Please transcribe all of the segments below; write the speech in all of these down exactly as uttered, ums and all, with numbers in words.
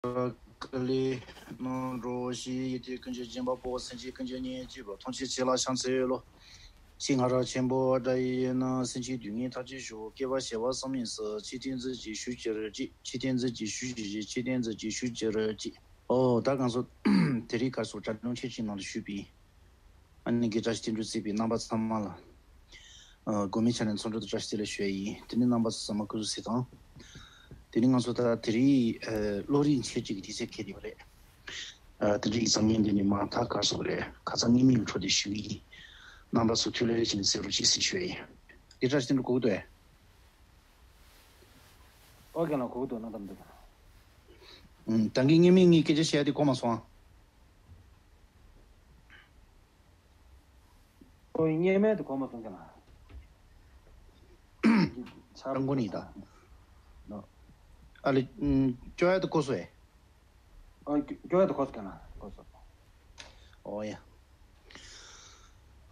ཀ་ལི་ནང་འགྲོ་ཞེས་ཡི་དེ་ཀུན་གྱི་སྦྱིན་པ་པོ་སེམས་ཅན་ཀུན་གྱི་གཉེན་གཅིག་པ་ཐམས་ཅད་ཆེ་ལ་ཕྱག་འཚལ་ལོ། ཞེས་ང་རང་ཆེན་པོ་དགྲ་ཡི་ཡིན་ན་སེམས་ཅན་སྡུག་བསྔལ་ཐམས་ཅད་ཞི་བ་བསྐལ་པ་བྱེ་བ་གསུམ་ཡིན་ཟེར་ཆེ་བསྟན་འཛིན་གྱིས་ཞུ་ཅི་རུ་ཅི་ཆེ་བསྟན་འཛིན་གྱིས་ཞུ་ཅི་ཞེས་ཆེ་བསྟན་འཛིན་གྱིས་ཞུ་ཅི་རུ་ཅི། ཨོ་ད་གང་སོ་དེ་རིང་གར་སོ་གྲྭ་ལུང་ཆེ་ཆེ་ནང་དུ་ཞུས་པའི། ཨ་ནི་གི་བཀྲ་ཤིས་བསྟན་འགྲོའི་བརྩེགས་པའི་རྣམ་པ་ཚང་མ་ལ། ཨ་དགོན་མི་ཆ་ནས་ཚོགས་འདུ་དང་བཀྲ་ཤིས་བདེ་ལེགས་ཞུ་ཡ་ཡིན། དེ་ནི་རྣམ་པ་ཚོ་ཚང་མ་སྐུ་གཟུགས་གཟིགས་དང་། དེ་ནི་ང་ཚོ་ད་དེ་རིང་ཨ་བློ་རིག་འཆད་ཁྲིད་ཀྱི་དུས་ཚོད་འཁེལ་བསྡད་པ་རེད། ཨ་དེ་འདྲའི་ཡིག་ཚང་མིན་འདི་ནི་མ་མཐའ་གར་སོགས་རེད། ཁ་སང་ངེས་མེད་ཀྱི་འཕྲོ་དེ་ཞུ་གི་ཡིན། རྣམ་པ་ཚོ་ཐུགས་ལས་ཕྱིན་ནས་གསལ་རོགས་ཅིག་ཟེར་ཞུ་ཡ་ཡིན། འདི་བཀྲ་ཤིས་བསྟན་འགྲོ་གོ་གི་འདུག་ཨེ། ཨོ་རྒན་ལགས་གོ་གི་འདུག་གནང་དམ་འདུག་ཨུམ། ད་གིན་ངེས་མེད་ངའི་སྐད་ཆ་བཤད་ཡ་དེ་གོ་མ་སོང་ཨ། ཨོ་ངེས་མེད་དུ་གོ་མ་སོང་ཀྱང་ལ། རང་མགོ་ནས་ད། ཨ་ལེ། སྐྱོ་ཡ་དུ་གོ་སོ་ཨེ། ཨོ་སྐྱོ་ཡ་དུ་གོ་སོ་ཀྱང་ལ་གོ་སོ། ཨོ་ཡ།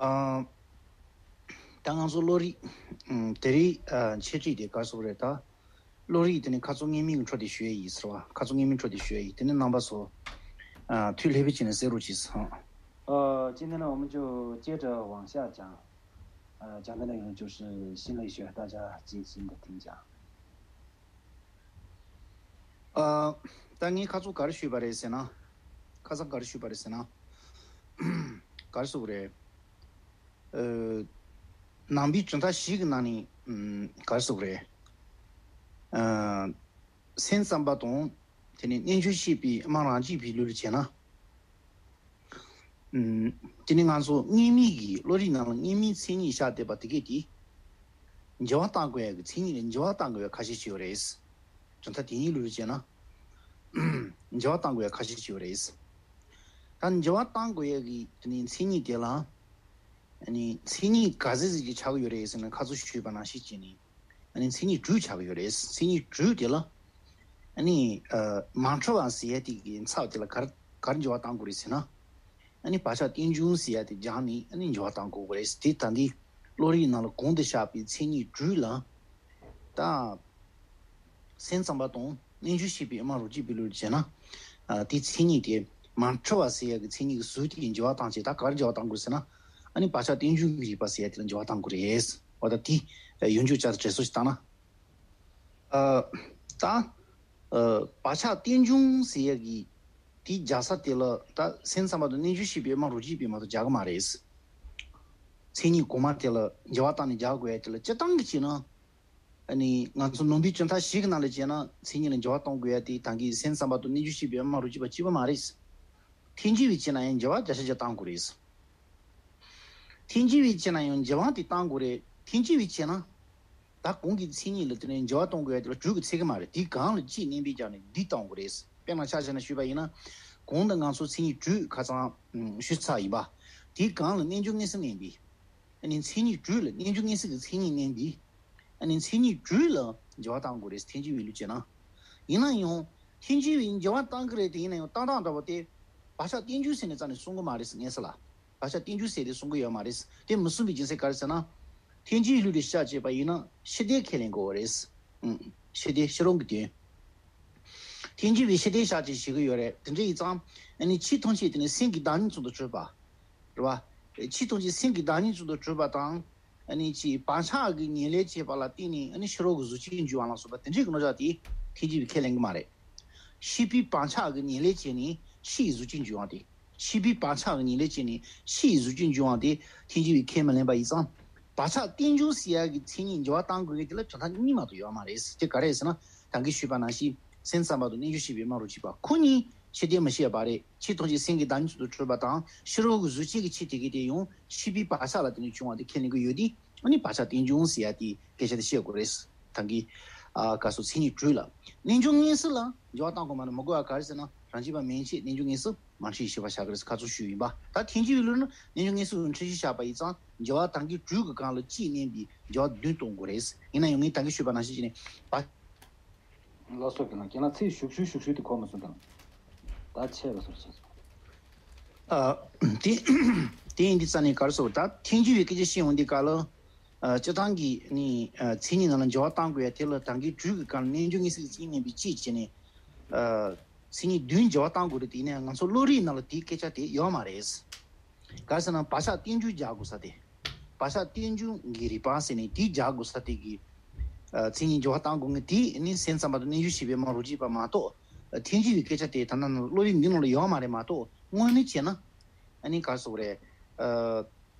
ཨ། ད་ང་ཚོ་བློ་རིག་དེ་རིང་འཆད་ཁྲིད་དེ་ག་སོ་རེད་ད། བློ་རིག་དེ་ནི་ཁ་ཚོ་ངེས་མེད་ཀྱི་འཕྲོ་དེ་ཞུ་ཡས་ཡིན་ཟེར་བ། ཁ་ཚོ་ངེས་མེད་འཕྲོ་དེ་ཞུ་ཡས་ཡིན། དེ་ནི་རྣམ་པ་ཚོ། ཨ། ཐུགས་ལྷོད་པོ་བྱས་ནས་གསན་རོགས་གྱིས་ཟེར། 呃，今天呢，我们就接着往下讲。呃，讲的内容就是心理学，大家静心的听讲。 ཨ། ད་ངས་ཁ་ཚོ་ག་རེ་ཞུས་པ་རེད་ཟེར་ན། ཁ་སང་ག་རེ་ཞུས་པ་རེད་ཟེར་ན། ག་རེ་ཞུས་པ་རེད། ཨ། ནང་པའི་གྲུབ་མཐའ་བཞི་གི་ནང་ནས་ཨམ། ག་རེ་ཞུས་པ་རེད། ཨ། སེམས་ཙམ་པ་དང་དེ་ནས་རྣལ་འབྱོར་ཤེས་པའི་དབུ་མ་རང་རྒྱུད་པའི་ལུགས་ལ་བྱས་ན། ཨམ། དེ་ནི་ང་ཚོ་ངེས་མེད་ཀྱི་བློ་རིག་ནང་ལ་ངེས་མེད་མཚན་ཉིད་བཞག་བསྡད་པ་དེ་གས་དེ། འགྱུར་བ་གཏང་དགོས་ཡ་གི་མཚན་ཉིད་ལ་འགྱུར་བ་གཏང་དགོས་ཡ་ཁ་ཤས་ཤིག་ཡོད་རེད། གྲུབ་མཐའ་དེ་གཉིས་ལུགས་ལ་བྱས་ན། འགྱུར་བ་གཏང་དགོས་ཡ་ཁ་ཤས་ཤིག་ཡོད་རེད། ད་འགྱུར་བ་གཏང་དགོས་ཡ་གི་དེ་ནི་མཚན་ཉིད་དེ་ལ། ཨ་ནི་མཚན་ཉིད་ག་ཚད་ཅིག་ཆགས་ཀྱི་ཡོད་རེད་ཟེར་ན་ཁ་ཚོ་ཞུས་པ་ནང་བཞིན་བྱས་ནས། ཨ་ནི་མཚན་ཉིད་དྲུག་ཆགས་ཀྱི་ཡོད་རེད། མཚན་ཉིད་དྲུག་དེ་ལ། ཨ་ནི། ཨ། མ་འཁྲུལ་བ་ཟེར་ཡ་དེ་གི་ཚབ་དེ་ལ་ག་རེ་ག་རེ་འགྱུར་བ་གཏང་དགོས་རེད་ཟེར་ན། ཨ་ནི་བག་ཆགས་རྟེན་འབྱུང་ཟེར་ཡ་དེ་སྦྱངས་ནས་ཨ་ནི་འགྱུར་བ་གཏང་དགོས་རེད། དེ་ད་འདི་བློ་རིག་ནང་ལ་གོང་དུ་བཤད་པའི་མཚན་ཉིད་དྲུག་ལ། ད། སེམས་ཙམ་པ་དང་རྣལ་འབྱོར་ཤེས་པའི་དབུ་མ་རང་རྒྱུད་པའི་ལུགས་ལ་བྱས་ན། ཨ། དེའི་མཚན་ཉིད་དེ་མ་འཁྲུལ་བ་ཟེར་ཡ་གི་མཚན་ཉིད་ཀྱི་གཟུགས་དེ་འགྱུར་བ་གཏང་བྱེད་ད་ག་རེ་འགྱུར་བ་གཏང་དགོས་ཟེར་ན། ཨ་ནི་བག་ཆགས་རྟེན་འབྱུང་གི་རིག་པ་ཟེར་ཡ་དེ་ལ་འགྱུར་བ་གཏང་དགོས་རེད། འོ་ད་དེ་ཡོན་ཆབ་བཅའ་ཚོ་ཞིག་བཏང་ན། ཨ། ད། ཨ། བག་ཆགས་རྟེན་འབྱུང་ཟེར་ཡ་གི་དེའི་རྒྱག་ས་དེ་ལ་ད་སེམས་ཙམ་པ་དང་རྣལ་འབྱོར་ཤེས་པའི་དབུ་མ་རང་རྒྱུད་པས་མ་གཏོགས་རྒྱག་གི་མ་རེད། མཚན་ཉིད་གོང་མ་དེ་ལ་འགྱུར་བ་བཏང་ནས་རྒྱག་དགོས་ཡ་དེ་ལ་སྤྱིར་བཏང་གི་བྱས་ན། ཨ་ནི་ང་ཚོ་ནང་པའི་གྲུབ་མཐའ་བཞི་གི་ནང་ལ་བྱས་ན་མཚན་ཉིད་ལ་འགྱུར་བ་གཏོང་དགོས་ཡ་དེ་ད་གིན་སེམས་ཙམ་པ་དང་རྣལ་འབྱོར་ཤེས་པའི་དབུ་མ་རང་རྒྱུད་པ་གཅིག་པ་མ་རེད། ཐལ་འགྱུར་བས་བྱས་ན་ཡང་འགྱུར་བ་བརྒྱ་ཆ་བརྒྱ་གཏང་དགོས་རེད། ཐལ་འགྱུར་བས་བྱས་ན་ཡང་འགྱུར་བ་དེ་གཏང་དགོས་རེད། ཐལ་འགྱུར་བས་བྱས་ན། ད་གོང་གི་མཚན་ཉིད་ལ་དེ་ནས་འགྱུར་བ་གཏོང་དགོས་ཡ་དེ་ལ་དྲུག་གི་ཚད་གི་མ་རེད། དེའི་སྒང་ལ་གཅིག་བསྣན་པའི་རྒྱབ་ནས་འདི་གཏོང་དགོས་རེད། དཔེར་ན་ཆ་བཞག་ན་ཞུས་པ་ཡིན་ན། གོང་དུ་ང་ཚོ་མཚན་ཉིད་དྲུག་ཁ་སང་ཞུས་ཚར་ཡིན་པ། དེའི་སྒང་ལ་རྣལ་འབྱོར་མངོན་སུམ་བསྣན་པས། ཨ་ནི་མཚན་ཉིད་དྲུག་ལ་རྣལ་འབྱོར་མངོན་སུམ་གྱི་མཚན་ཉིད་བསྣན་པས། ཨ་ནི་མཚན་ཉིད་དྲུག་ལ་འགྱུར་བ་གཏང་དགོས་རེད། ཐལ་འགྱུར་བའི་ལུགས་བྱས་ན། ཡིན་ན་ཡང་། ཐལ་འགྱུར་བའི་འགྱུར་བ་གཏང་གི་རེད་དེ་ཡིན་ན་ཡང་གཏང་སྟངས་འདྲ་པོ་དེ། བག་ཆགས་རྟེན་འབྱུང་ཟེར་ནས་རྩ་ནས་གསུང་གི་མ་རེད་ཟེར་ངེས་ས་ལ། བག་ཆགས་རྟེན་འབྱུང་ཟེར་དེ་གསུང་གི་ཡོད་མ་རེད། དེ་མི་གསུང་བའི་རྒྱུ་མཚན་ག་རེ་ཟེར་ན། ཐལ་འགྱུར་ལུགས་དེ་ཤ་བཅད་པ་ཡིན་ན་ཕྱི་དོན་ཁས་ལེན་དགོས་པ་རེད། ཨང་། ཕྱི་དོན་ཕྱི་རོལ་གྱི་དོན། ཐལ་འགྱུར་བའི་ཕྱི་དོན་ཤ་བཅད་བྱེད་ཀྱི་ཡོད་རེད། དེ་འདྲ་ཡིན་ཙང་། ཨ་ནི་ཕྱི་ཐམས་ཅད་དེ་ནི་སེམས་ཀྱི་བདག་ཉིད་ཙམ་དུ་གྲུབ་པ། རེད་བ། ཕྱི་ཐམས་ཅད་སེམས་ཀྱི་བདག་ཉིད་ཙམ་དུ་གྲུབ་པ་དང་། ཨ་ནི་ཕྱིའི་བག་ཆགས་ཀྱི་ཉེར་ལེན་བྱས་པ་ལ་བརྟེན་ནས་ཨ་ནི་ཕྱི་རོལ་གྱི་གཟུགས་ཅན་འབྱུང་བ་ལ་སོགས་པ་དེ་འདྲའི་གི་རྣམ་གཞག་དེ་ཐལ་འགྱུར་བས་ཁས་ལེན་གྱི་མ་རེད། ཕྱི་པའི་བག་ཆགས་ཀྱི་ཉེར་ལེན་བྱས་ནས་ཕྱིའི་གཟུགས་ཅན་འབྱུང་བ་དེ། ཕྱི་པའི་བག་ཆགས་ཀྱི་ཉེར་ལེན་བྱས་ནས་ཕྱིའི་གཟུགས་ཅན་འབྱུང་བ་དེ་ཐལ་འགྱུར་བས་ཁས་མི་ལེན་པ་ཡིན་ཙང་། བག་ཆགས་རྟེན་འབྱུང་ཟེར་ཡ་གི་མཚན་ཉིད་འགྱུར་བ་གཏང་དགོས་ཡ་དེ་ལ་གྲུབ་མཐའ་གཉིས་མ་གཏོགས་ཡོད་མ་རེད། དེ་ག་རེ་ཟེར་ན། ད་གིན་ཞུས་པ་ནང་བཞིན་སེམས་ཙམ་པ་དང་རྣལ་འབྱོར་ཤེས་པའི་དབུ་མ་རང་རྒྱུད་པ་ཁོ་གཉིས་ཕྱི་དོན་མི་ཤེས་པ་རེད། ཕྱི་ཐམས་ཅད་སེམས་ཀྱི་བདག་ཉིད་ཙམ་དུ་གྲུབ་པ་དང་ཕྱི་རོལ་གྱི་གཟུགས་ཅན་གྱི་ཆོས་དེ་གའི་དེ་ཡང་ཕྱི་པའི་བག་ཆགས་ལ་བརྟེན་ནས་བྱུང་བ་དེ་ཁས་ལེན་གྱི་ཡོད་དེ། ཨ་ནི་བག་ཆགས་རྟེན་འབྱུང་ཟེར་ཡ་དེ་སྐད་ཆ་དེ་བཤད་དགོས་རེད། ད་གིན། ཨ། ག་སོ་མཚན་ཉིད་དྲུག་ལ། རྣལ་འབྱོར་མངོན་སུམ་ལ་འགྱུར་བ་གཏང་དགོས་མ་རེད། མི་དགོས་པ་ག་རེ་ཟེར་ན་རང་རྒྱུད་པ་མན་ཆད་རྣལ་འབྱོར་མངོན་སུམ་མ་འཁྲུལ་ཞི་བར་བཞག་གི་རེད། ཁ་ཚོ་ཞུས་ཡིན་པ། ད་ཐལ་འགྱུར་བའི་ལུགས་ན་རྣལ་འབྱོར་མངོན་སུམ་འཁྲུལ་ཞི་བཞག་པ་ཡིན་ཙང་འགྱུར་བ་དང་གི་དྲུག་གི་སྒང་ལ་གཅིག་བསྣན་པའི་འགྱུར་བ་བདུན་གཏོང་དགོས་རེད། ཡིན་ན་ཡང་ངས་ད་གིན་ཞུས་པ་ནང་བཞིན་བྱས་ནས་བ། ལགས་སོ། རྒན་ལགས་ཁྱེད་རང་ཚིག་ཞུགས་ཞུགས་ཞུགས་ཞུགས་དེ་གོ་མ་སོང་དང་། ད་ཆད་པ་སོར་ཆད་སོང་། ཨ། དེ་དེ་ཡིན་དུས་ཙ་ནས་ག་རེ་ཟེར་བ། ད་ཐལ་འགྱུར་བའི་སྐད་ཆ་བཤད་འོང་དུས་སྐབས་ལ། ཨ། སྤྱིར་བཏང་གི་ནི། ཨ། མཚན་ཉིད་ནང་ལ་འགྱུར་བ་གཏང་དགོས་ཡ་དེ་ལ་དང་གི་དྲུག་གི་སྒང་ལ་རྣལ་འབྱོར་མངོན་སུམ་གྱི་མཚན་ཉིད་བསྣན་པའི་གཅིག་བྱས་ནས། ཨ། མཚན་ཉིད་བདུན་འགྱུར་བ་གཏང་དགོས་རེད་དེ། ཡིན་ནའི་ང་ཚོ་བློ་རིག་ནང་ལ་དེའི་སྐད་ཆ་དེ་ཡོད་མ་རེད། ག་རེ་ཟེར་ན་བག་ཆགས་རྟེན་འབྱུང་སྦྱར་དགོས་ས་དེ། བག་ཆགས་རྟེན་འབྱུང་གི་རིགས་པ་ཟེར་ནས་དེའི་སྦྱར་དགོས་ས་དེ་གི། ཨ། མཚན་ཉིད་འགྱུར་བ་གཏང་དགོས་ངེས་དེ་ནི་སེམས་ཙམ་པ་དང་རྣལ་འབྱོར་ཤེས་པའི་མ་རོ་གཅིག་པ་མ་གཏོགས། ཨ། ཐལ་འགྱུར་བའི་སྐད་ཆ་དེ་ད་ལྟ་ནང་བློ་རིག་འདི་ནང་ལ་ཡོད་མ་རེད་མ་གཏོགས། དངོས་གནས་བྱས་ན་ཨ་ནི་ག་རེ་ཟེར་དགོས་རེད། ཨ།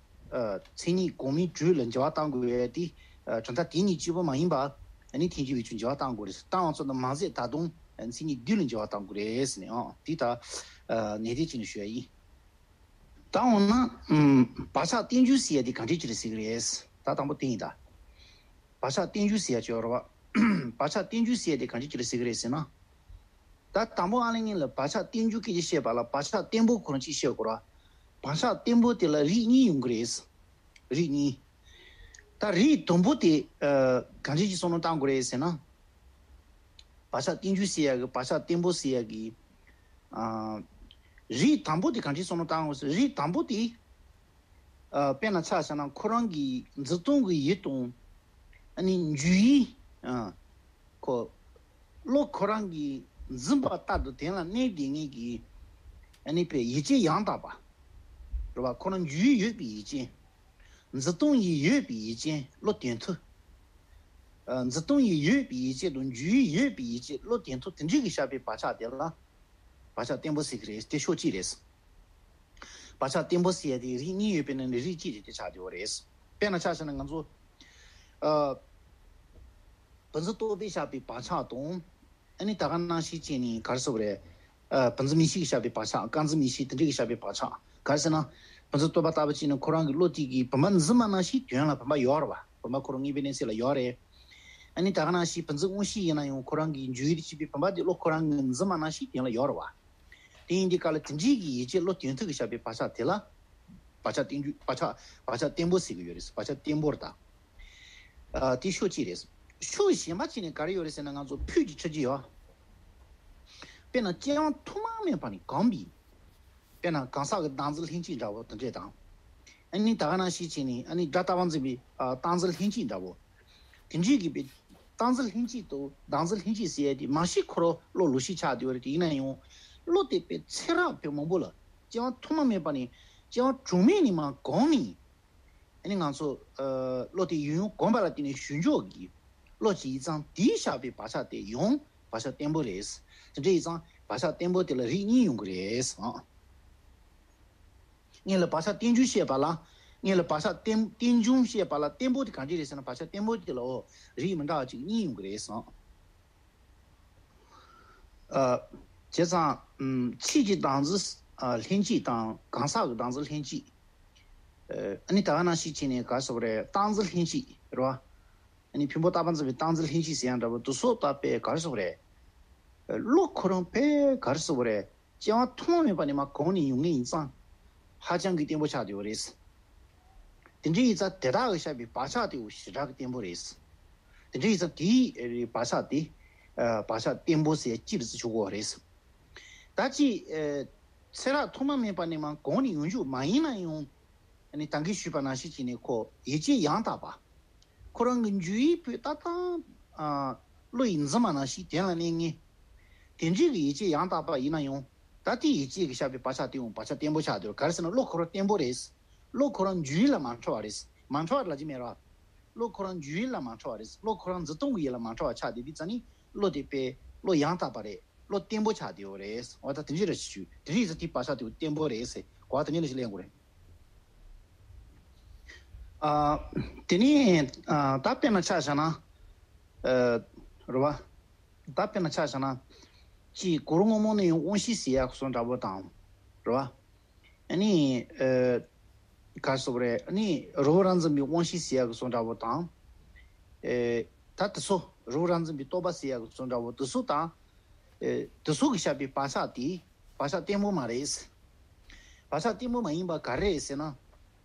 ཨ། མཚན་ཉིད་གོང་མའི་དྲོད་ལ་འགྱུར་བ་གཏང་དགོས་ཡས་དེ། ཨ། གྲུབ་མཐའ་དེ་གཉིས་གཅིག་པོ་མ་ཡིན་པ། ཨ་ནི་ཐལ་འགྱུར་བའི་ཆོས་འགྱུར་བ་གཏང་དགོས་རེད། གཏང་བ་ཚོ་དང་མ་ཟད་ད་དུང་མཚན་ཉིད་བདུན་ལ་འགྱུར་བ་གཏང་དགོས་རེད་ཟེར་ནས། ཨང་། དེ་ད་ནན་ཏན་བྱས་ནས་ཞུ་ཡ་ཡིན། ད་འོ་ན། ཨམ། བག་ཆགས་རྟེན་འབྱུང་ཟེར་ཡ་དེ་གང་འདྲ་ཅིག་རེད་ཟེར་གི་རེད། ད་དང་པོ་དེ་ཡིན་ད། བག་ཆགས་རྟེན་འབྱུང་ཟེར་ཡ་ཅིག་ཡོད་རེད་བ། བག་ཆགས་རྟེན་འབྱུང་ཟེར་ཡ་དེ་གང་འདྲ་ཅིག་རེད་ཟེར་གི་རེད་ཟེར་ན། ད་དང་པོ་ཨ་ལེ་ངེད་ལ་བག་ཆགས་རྟེན་འབྱུང་སྐད་ཆ་བཤད་པ་ལ་བག་ཆགས་བརྟན་པོ་ཁོ་རང་ཅིག་བཤད་དགོས་རེད་བ། བག་ཆགས་བརྟན་པོ་དེ་ལ་རིགས་གཉིས་ཡོང་གི་རེད། རིགས་གཉིས། ད་རིགས་དང་པོ་དེ། ཨ། གང་འདྲ་ཅིག་བསམ་བློ་བཏང་དགོས་རེད་ཟེར་ན། བག་ཆགས་རྟེན་འབྱུང་ཟེར་ཡ་གི། བག་ཆགས་བརྟན་པོ་ཟེར་ཡ་གི། ཨ། རིགས་དང་པོ་དེ་གང་འདྲ་བསམ་བློ་བཏང་དགོས་ཟེར། རིགས་དང་པོ་དེ། ཨ། དཔེར་ན་ཆ་བཞག་ན་ཁོ་རང་གི་འཛིན་སྟངས་ཀྱི་ཡུལ་དང་། ཨ་ནི་འཇུག་ཡུལ། ཨ། ཁོ། བློ་ཁོ་རང་གིས་འཛིན་པ་ལྟར་དུ་དོན་ལ་གནས་བསྡད་མཁན་གྱི། ཨ་ནི་པའི་ཡིད་ཅན་ཡང་དག་པ། རེད་བ། ཁོ་རང་འཇུག་ཡུལ་ཡོད་པའི་ཡིད་ཅན། འཛིན་སྟངས་ཡིན་ཡོད་པའི་ཡིད་ཅན་བློ་གཏད་ཐུབ། ཨ། འཛིན་སྟངས་ཡིན་ཡོད་པའི་ཡིད་ཅན་དང་འཇུག་ཡུལ་ཡོད་པའི་ཡིད་ཅན་བློ་གཏད་ཐུབ། དེ་འདྲ་གི་བཞག་པའི་བག་ཆགས་དེ་ལ་བག་ཆགས་བརྟན་པོ་ཟེར་གི་རེད། དེ་ཕྱོགས་གཅིག་རེད། བག་ཆགས་བརྟན་པོ་ཟེར་ཡ་དེ་རིགས་གཉིས་ཡོད་པའི་ནང་ནས་རིགས་གཅིག་རེད། དེ་ཆགས་བསྡད་ཡོད་རེད། དཔེར་ན་ཆ་བཞག་ན་ང་ཚོ། ཨ། བུ་འཛིན་རྟོག་པས་བཞག་པའི་བག་ཆགས་དང་། ཨ་ནི་ད་ག་ནང་བཞིན་བྱས་ནས་ག་རེ་ཟེར་དགོས་རེད། ཨ། བུ་འཛིན་མིག་ཤེས་ཀྱིས་བཞག་པའི་བག་ཆགས། རྐང་འཛིན་མིག་ཤེས་དེ་འདྲ་གིས་བཞག་པའི་བག་ཆགས། ག་རེ་ཟེར་ན། བུ་འཛིན་རྟོག་པ་ལྟ་བུ་བྱས་ན་ཁོ་རང་གི་བློ་དེ་གིས་བུམ་པ་འཛིན་པ་ནང་བཞིན་དོན་ལ་བུམ་པ་ཡོད་རེད་བ། བུམ་པ་ཁོ་རང་དངོས་པོའི་གནས་ཚད་ལ་ཡོད་རེད། ཨ་ནི་ད་ག་ནང་བཞིན་བུ་འཛིན་མངོན་ཤེས་ཡིན་ན་ཡང་ཁོ་རང་གི་འཇུག་ཡུལ་དུ་བྱེད་པའི་བུམ་པ་དེ་བློ་ཁོ་རང་གིས་འཛིན་པ་ནང་བཞིན་དོན་ལ་ཡོད་རེད་བ། དེ་ཡིན་དུས་ག་ལ་དེ་འདྲའི་གི་ཡིད་ཅན་བློ་གཏད་ཐུབ་ཀྱིས་བཞག་པའི་བག་ཆགས་དེ་ལ། བག་ཆགས་བརྟན་འགྱུར། བག་ཆགས། བག་ཆགས་བརྟན་པོ་ཟེར་གྱི་ཡོད་རེད། བག་ཆགས་བརྟན་པོ་རེད་ད། ཨ། དེ་ཕྱོགས་གཅིག་རེད། ཕྱོགས་གཞན་པ་གཅིག་ནས་ག་རེ་ཡོད་རེད་ཟེར་ན་ང་ཚོ་ཕུད་ཀྱི་ཆོས་ཅིག་ཡོད། དཔེར་ན་སྐྱེ་བ་ཐོག་མ་མེད་པ་ནས་གོམས་པའི། དཔེར་ན་གང་ཟག་གི་བདག་འཛིན་ལྷན་སྐྱེས་འདྲ་བོ་དེ་འདྲས་དང་། ཨ་ནི་ད་ག་ནང་བཞིན་བྱས་ནས་ཨ་ནི་སྒྲ་རྟག་པར་འཛིན་པའི། ཨ། རྟག་འཛིན་ལྷན་སྐྱེས་འདྲ་བོ། དེ་འདྲས་ཀྱི་པའི་རྟག་འཛིན་ལྷན་སྐྱེས་དང་བདག་འཛིན་ལྷན་སྐྱེས་ཟེར་ཡ་དེ་མ་གཞི་ཁོ་རང་བློ་ལོག་ཤེས་ཆགས་བསྡད་ཡོད་རེད་དེ། ཡིན་ན་ཡང་བློ་དེ་པའི་ཚེ་རབས་པའི་མང་པོ་ལ་སྐྱེ་བ་ཐོག་མ་མེད་པ་ནས་སྐྱེ་བ་གྲངས་མེད་ནས་མར་གོམས་ནས། ཨ་ནི་ང་ཚོ། ཨ། བློ་དེ་ཡུན་རིང་གོམས་པ་ལ་བརྟེན་ནས་བྱུང་ཆོག་གི་བློ་ཅིག་ཡིན་ཙང་དེའི་བཞག་པའི་བག་ཆགས་དེ་ཡང་བག་ཆགས་བརྟན་པོ་རེད། དེ་འདྲ་ཡིན་ཙང་བག་ཆགས་བརྟན་པོ་དེ་ལ་རིགས་གཉིས་ཡོང་གི་རེད། ཨང་། ངེད་ལ་བག་ཆགས་བརྟན་འགྱུར་བཤད་པ་ལ། ངེད་ལ་བག་ཆགས་བརྟན། བརྟན་འགྱུར་བཤད་པ་ལ་བརྟན་པོ་དེ་གང་འདྲ་རེད་ཟེར་ན། བག་ཆགས་བརྟན་པོ་དེ་ལ། འོ། རིགས་མི་འདྲ་བ་ཅིག་གཉིས་ཡོང་གི་རེད། ཨང་། ཨ། བྱས་ཙང་། ཨམ། ཕྱིས་ཀྱི་བདག་འཛིན། ཨ། ལྷན་སྐྱེས་དང་གང་ཟག་གི་བདག་འཛིན་ལྷན་སྐྱེས། ཨ་ནི་ད་ག་ནང་བཞིན་བྱས་ནས་ག་རེ་ཟེར་དགོས་རེད། རྟག་འཛིན་ལྷན་སྐྱེས་རེད་བ། ཨ་ནི་ཕུང་པོ་རྟག་པར་འཛིན་པའི་རྟག་འཛིན་ལྷན་སྐྱེས་ཟེར་ཡ་འདྲ་བོ་དེ་ཚོ་ད་དཔེ་ག་རེ་ཟེར་དགོས་རེད། བློ་ཁོ་རང་དཔེ་ག་རེ་ཟེར་དགོས་རེད། སྐྱེ་བ་ཐོག་མ་མེད་པ་ནས་མར་གོམས་ནས་ཡོང་མཁན་ཡིན་ཙང་། ཧ་ཅང་གི་བརྟན་པོ་ཆགས་བསྡད་ཡོད་རེད། དེ་འདྲ་ཡིན་ཙང་དེ་དག་གིས་བཤད་པའི་བག་ཆགས་དེ་ཞེ་དྲག་གི་བརྟན་པོ་རེད། དེ་འདྲ་ཡིན་ཙང་དེའི་བག་ཆགས་དེ། ཨ། བག་ཆགས་བརྟན་པོ་ཟེར་ཅི་རེད་ཟེར་ཞུ་དགོས་རེད། ད་ཅི། ཨ། ཚེ་རབས་ཐོག་མ་མེད་པ་ནས་མར་གོམས་ནས་ཡོང་རྒྱུ་མ་ཡིན་ན་ཡང་། ཨ་ནི་ད་གིན་ཞུས་པ་ནང་བཞིན་བྱས་ནས་ཁོ་ཡིད་ཅན་ཡང་དག་པ། ཁོ་རང་གི་འཇུག་ཡུལ་པོ་ཏག་ཏག་ཨ། བློ་ཡིས་འཛིན་པ་ནང་བཞིན་དོན་ལ་གནས་ངེས། དེ་འདྲའི་གི་ཡིད་ཅན་ཡང་དག་པ་ཡིན་ན་ཡང་། ད་ལྟའི་ཡིད་ཅན་གྱིས་བཤད་པའི་བག་ཆགས་དེ་ཡང་བག་ཆགས་བརྟན་པོ་ཆགས་བསྡད་ཡོད། ག་རེ་ཟེར་ན་བློ་ཁོ་རང་བརྟན་པོ་རེད། བློ་ཁོ་རང་འཇུག་ཡུལ་ལ་མ་འཕྲོ་བ་རེད། མ་འཕྲོ་བ་ལབ་ཀྱི་མེད་ར། བློ་ཁོ་རང་འཇུག་ཡུལ་ལ་མ་འཕྲོ་བ་རེད། བློ་ཁོ་རང་འཛིན་སྟངས་ཀྱི་ཡུལ་ལ་མ་འཕྲོ་བ་ཆགས་བསྡད་དུས་ཙ་ནི། བློ་དེ་དཔེ་བློ་ཡང་དག་པ་རེད། བློ་བརྟན་པོ་ཆགས་བསྡད་ཡོད་རེད། འོ་ད་དེ་འདྲ་རེད་ཞུ། དེ་འདྲ་ཡིན་ཙང་དེའི་བག་ཆགས་དེ་བརྟན་པོ་རེད་ཟེར། གོ་བ་དེ་འདྲ་ལ་ཞིག་ལེན་དགོས་རེད། ཨ། དེ་ནས། ཨ། ད་དཔེར་ན་ཆ་བཞག་ན། ཨ། རེད་བ། ད་དཔེར་ན་ཆ་བཞག་ན། ཅིག་གུ་རུ་བསྔོ་སྨོན་ནི་ཡང་དབང་བཞི་ཟེར་ཡག་སོགས་འདྲ་པོ་དང་། རེད་བ། ཨ་ནི། ཨ། ག་རེ་ཟེར་དགོས་རེད། ཨ་ནི་རི་བོ་རབ་འཛིན་པའི་དབང་བཞི་ཟེར་ཡག་སོགས་འདྲ་པོ་དང་། ཨེ། ད་དེ་ཚོ་རི་བོ་རབ་འཛིན་པའི་རྟོགས་པ་ཟེར་ཡག་སོགས་འདྲ་པོ་དེ་ཚོ་དང་། ཨེ། དེ་ཚོ་གིས་བཤད་པའི་བག་ཆགས་དེ་བག་ཆགས་བརྟན་པོ་མ་རེད། བག་ཆགས་བརྟན་པོ་མ་ཡིན་པ་ག་རེ་རེད་ཟེར་ན།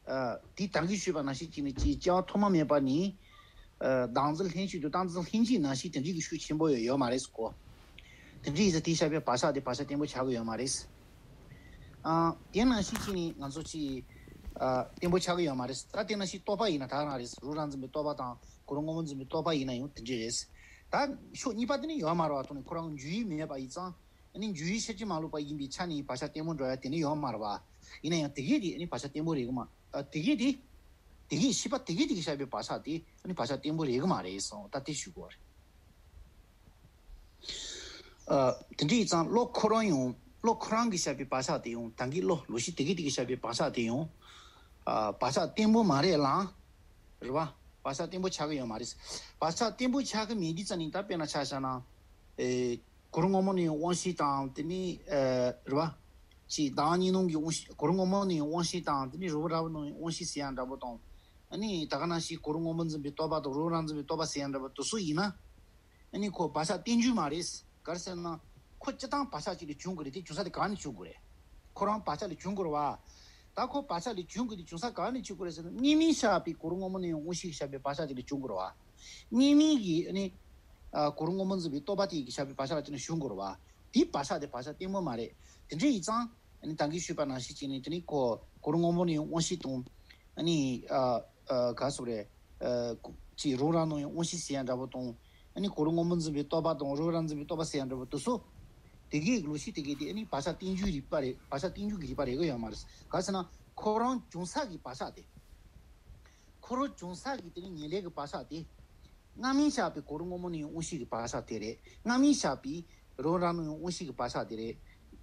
ཨ། དེ་ད་གིན་ཞུས་པ་ནང་བཞིན་བྱས་ནས་ཅིག་སྐྱེ་བ་ཐོག་མ་མེད་པ་ནས། ཨ། བདག་འཛིན་ལྷན་སྐྱེས་དང་རྟག་འཛིན་ལྷན་སྐྱེས་ནང་བཞིན་དེ་འདྲའི་གི་ཤུགས་ཆེན་པོ་ཡོད་ཡོད་མ་རེད་ཟེར་གོ། དེ་འདྲ་ཡིན་ཙང་དེ་བཤད་པའི་བག་ཆགས་དེ་བག་ཆགས་བརྟན་པོ་ཆགས་ཀྱི་ཡོད་མ་རེད། ཨ། དེ་ནང་བཞིན་བྱས་ནས་ང་ཚོ་ཅིག་ཨ། བརྟན་པོ་ཆགས་ཀྱི་ཡོད་མ་རེད། ད་དེ་ནང་བཞིན་རྟོགས་པ་ཡིན་ན་ད་ག་རང་རེད། རི་བོ་རབ་འཛིན་པའི་རྟོགས་པ་དང་གུ་རུ་བསྔོ་སྨོན་འཛིན་པའི་རྟོགས་པ་ཡིན་ན་ཡང་དེ་འདྲ་རེད། ད་ཕྱོགས་གཉིས་པ་དེ་ནི་ཡོད་མ་རེད་བ། དོན་ནི་ཁོ་རང་འཇུག་ཡུལ་མེད་པ་ཡིན་ཙང་། ཨ་ནི་འཇུག་ཡུལ་ཕྱིར་ཅི་མ་ལོག་པ་ཡིན་པའི་ཆ་ནས་བག་ཆགས་བརྟན་པོ་འགྲོ་ཡ་དེ་ནི་ཡོད་མ་རེད་བ། ཡིན་ན་ཡང་དེ་གས་དེ་ཨ་ནི་བག་ཆགས་བརྟན་པོ་རེད་གི་མ། ཨ་དེ་གས་དེ། དེ་གས་ཤེས་པ་དེ་གས་དེ་གིས་བཤད་པའི་བག་ཆགས་དེ་ཨ་ནི་བག་ཆགས་བརྟན་པོ་རེད་གི་མ་རེད་སོང་ད་དེ་ཞུ་དགོས་པ་རེད། ཨ་དེ་འདྲ་ཡིན་ཙང་བློ་ཁོ་རང་ཡང་བློ་ཁོ་རང་གིས་བཤད་པའི་བག་ཆགས་དེ་ཡང་ད་གིན་བློ་ལོག་ཤེས་དེ་གས་དེ་གིས་བཤད་པའི་བག་ཆགས་དེ་ཡང་ཨ་བག་ཆགས་བརྟན་པོ་མ་རེད་ལ། རེད་བ། བག་ཆགས་བརྟན་པོ་ཆགས་ཀྱི་ཡོད་མ་རེད། བག་ཆགས་བརྟན་པོ་ཆགས་ཀྱི་མེད་དུས་ཙམ་ནས་ད་དཔེར་ན་ཆ་བཞག་ན། ཨེ། གུ་རུ་སྔོན་པོ་ནས་དབང་ཤེས་དང་དེ་ནས་ཨེ། རེད་བ། ཅིག་བདག་གཉིས་སྣང་གི་དབང་ཤེས་གུ་རུ་སྔོན་པོ་ནས་དབང་ཤེས་དང་དེ་ནས་རི་བོ་ར་བ་ནས་དབང་ཤེས་ཟེར་ཡ་འདྲ་པོ་དང་། ཨ་ནི་ད་ག་ནང་བཞིན་གུ་རུ་སྔོན་པོ་འཛིན་པའི་རྟོག་པ་དང་རི་བོ་ར་འཛིན་པའི་རྟོག་པ་ཟེར་ཡ་འདྲ་པོ་དེ་ཚོ་ཡིན་ན། ཨ་ནི་ཁོ་བག་ཆགས་བརྟན་བཅོས་མ་རེད། ག་རེ་ཟེར་ན། ཁོ་སྤྱིར་བཏང་བག་ཆགས་གཅིག་ལས་བྱུང་དགོས་རེད་དེ་བྱུང་ས་དེ་གང་ནས་བྱུང་དགོས་རེད། ཁོ་རང་བག་ཆགས་ལས་བྱུང་དགོས་རེད་བ། ད་ཁོ་བག་ཆགས་ལས་བྱུང་དགོས་དེ་བྱུང་ས་གང་ནས་བྱུང་དགོས་རེད་ཟེར་ན་གཉིས་མིན་བཞག་པའི་གུ་རུ་སྔོན་པོ་ནས་ཡང་དབང་ཤེས་ཀྱིས་བཞག་པའི་བག་ཆགས་དེ་ལས་བྱུང་དགོས་རེད་བ། གཉིས་མིན་གྱི་ཨ་ནི། ཨ་གུ་རུ་སྔོན་པོ་འཛིན་པའི་རྟོག་པ་དེ་ཡིས་བཞག་པའི་བག་ཆགས་ལ་བརྟེན་ནས་བྱུང་དགོས་རེད་བ། དེའི་བག་ཆགས་དེ་བག་ཆགས་བརྟན་པོ་མ་རེད། དེ་འདྲ་ཡིན་ཙང་། ཨ་ནི་ད་གིན་ཞུས་པ་ནང་བཞིན་བྱས་ནས་དེ་ནི་ཁོ་གུ་རུ་སྔོན་པོ་ནས་ཡང་དབང་ཤེས་དང་། ཨ་ནི་ཨ་ཨ་ག་རེ་ཟེར་དགོས་རེད། ཨ་ཅིག་རི་བོ་ར་ནས་ཡང་དབང་ཤེས་ཟེར་ཡ་འདྲ་པོ་དང་། ཨ་ནི་གུ་རུ་སྔོན་པོ་འཛིན་པའི་རྟོག་པ་དང་རི་བོ་ར་འཛིན་པའི་རྟོག་པ་ཟེར་ཡ་འདྲ་པོ་དེ་ཚོ། དེ་གའི་ལོག་ཤེས་དེ་གའི་དེ་ཨ་ནི་བག་ཆགས་བརྟན་བཅོས་རིག་པ་རེད། བག་ཆགས་བརྟན་བཅོས་ཀྱི་རིག་པ་རེད་གི་ཡོད་མ་རེད། ག་རེ་ཟེར་ན་ཁོ་རང་བྱུང་ས་གི་བག་ཆགས་དེ། ཁོ་རང་བྱུང་ས་གི་དེ་ནི་ཉེར་ལེན་གྱི་བག་ཆགས་དེ། སྔ་མིན་བཞག་པའི་གུ་རུ་སྔོན་པོ་ནས་ཡང་དབང་ཤེས་ཀྱི་བག་ཆགས་དེ་རེད། སྔ་མིན་བཞག་པའི་རི་བོ་ར་ནས་ཡང་དབང་ཤེས་ཀྱི་བག་ཆགས་དེ་རེད།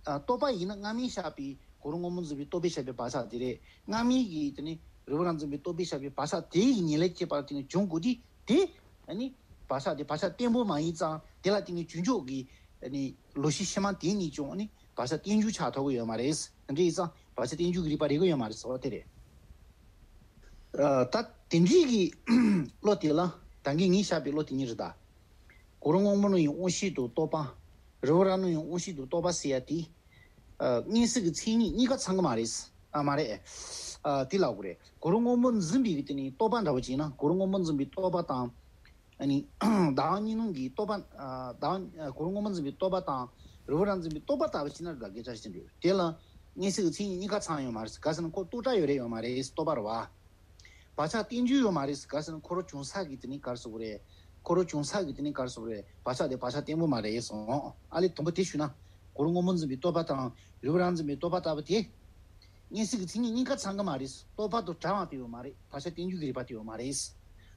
ཨ་རྟོག་པ་ཡིན་ན་སྔ་མིན་བཞག་པའི་གུ་རུ་སྔོན་པོ་འཛིན་པའི་རྟོག་པས་བཞག་པའི་བག་ཆགས་དེ་རེད། སྔ་མིན་གྱི་དེ་ནི་རི་བོ་ར་འཛིན་པའི་རྟོག་པས་བཞག་པའི་བག་ཆགས་དེ་ཡི་ཉེར་ལེན་བྱེད་པ་ལ་བརྟེན་ནས་བྱུང་དགོས་དུས་དེ། ཨ་ནི་བག་ཆགས་དེ་བག་ཆགས་བརྟན་པོ་མ་ཡིན་ཙང་དེ་ལ་བརྟེན་ནས་བྱུང་ཆོག་གི། ཨ་ནི་ལོག་ཤེས་ཕྱི་མ་དེ་ནི་ཀྱང་ཨ་ནི་བག་ཆགས་བརྟན་བཅོས་ཆགས་ཐུབ་ཀྱི་ཡོད་མ་རེད། དེ་འདྲ་ཡིན་ཙང་བག་ཆགས་བརྟན་བཅོས་ཀྱི་རིག་པ་རེད་གི་ཡོད་མ་རེད་ཟེར་བ་དེ་རེད། ཨ་ད་དེ་འདྲའི་གི་བློ་དེ་ལ་ད་གིན་ངས་བཤད་པའི་བློ་དེ་གཉིས་རེད་ད། གུ་རུ་སྔོན་པོ་ནས་ཡང་དབང་ཤེས་དང་རྟོག་པ། རི་བོ་ར་ནས་ཡང་དབང་ཤེས་དང་རྟོག་པ་ཟེར་ཡ་དེ། ཨ་མངོན་སུམ་གྱི་མཚན་ཉིད་གཉིས་ཀ་ཚང་གི་མ་རེད། ཨ་མ་རེད། ཨ་དེ་ལབ་དགོས་རེད། གུ་རུ་སྔོན་པོ་འཛིན་པའི་གི་དེ་ནི་རྟོག་པ་འདྲ་བོ་ཅིག་ཡིན་ན་གུ་རུ་སྔོན་པོ་འཛིན་པའི་རྟོག་པ་དང་། ཨ་ནི་བདག་གཉིས་སྣང་གི་རྟོག་པ། ཨ་བདག་ཨ་གུ་རུ་སྔོན་པོ་འཛིན་པའི་རྟོག་པ་དང་རི་བོ་ར་འཛིན་པའི་རྟོག་པ་ལྟ་བུ་ཅིག་ཡིན་ན་རེད་ད་སྐད་ཆ་ཞིག་འདུག་དེ་ལ་མངོན་སུམ་གྱི་མཚན་ཉིད་གཉིས་ཀ་ཚང་ཡོད་མ་རེད། ག་རེ་ཟེར་ན་ཁོ་རྟོག་བྲལ་ཡོད་རེད་ཡོད་མ་རེད་རྟོག་པ་རེད་བ། བག་ཆགས་བརྟན་བཅོས་ཡོད་མ་རེད། ག་རེ་ཟེར་ན་ཁོ་རང་བྱུང་ས་གི་དེ་ནི་ག་རེ་ཟེར་དགོས་རེད། ཁོ་རང་བྱུང་ས་གི་དེ་ནི་ག་རེ་ཟེར་དགོས་རེད། བག་ཆགས་དེ་བག་ཆགས་བརྟན་པོ་མ་རེད་སོང་། ཨ་ལས་དང་པོ་དེ་ཞུས་ན། གུ་རུ་སྔོན་པོ་འཛིན་པའི་རྟོག་པ་དང་རི་བོ་ར་འཛིན་པའི་རྟོག་པ་ལྟ་བུ་དེ། མངོན་སུམ་གྱི་མཚན་ཉིད་གཉིས་ཀ་ཚང་གི་མ་རེད། རྟོག་པ་དང་བྲལ་བ་དེ་ཡོད་མ་རེད། བག་ཆགས་བརྟན་བཅོས་ཀྱི་རིག་པ་དེ་ཡོད་མ་རེད།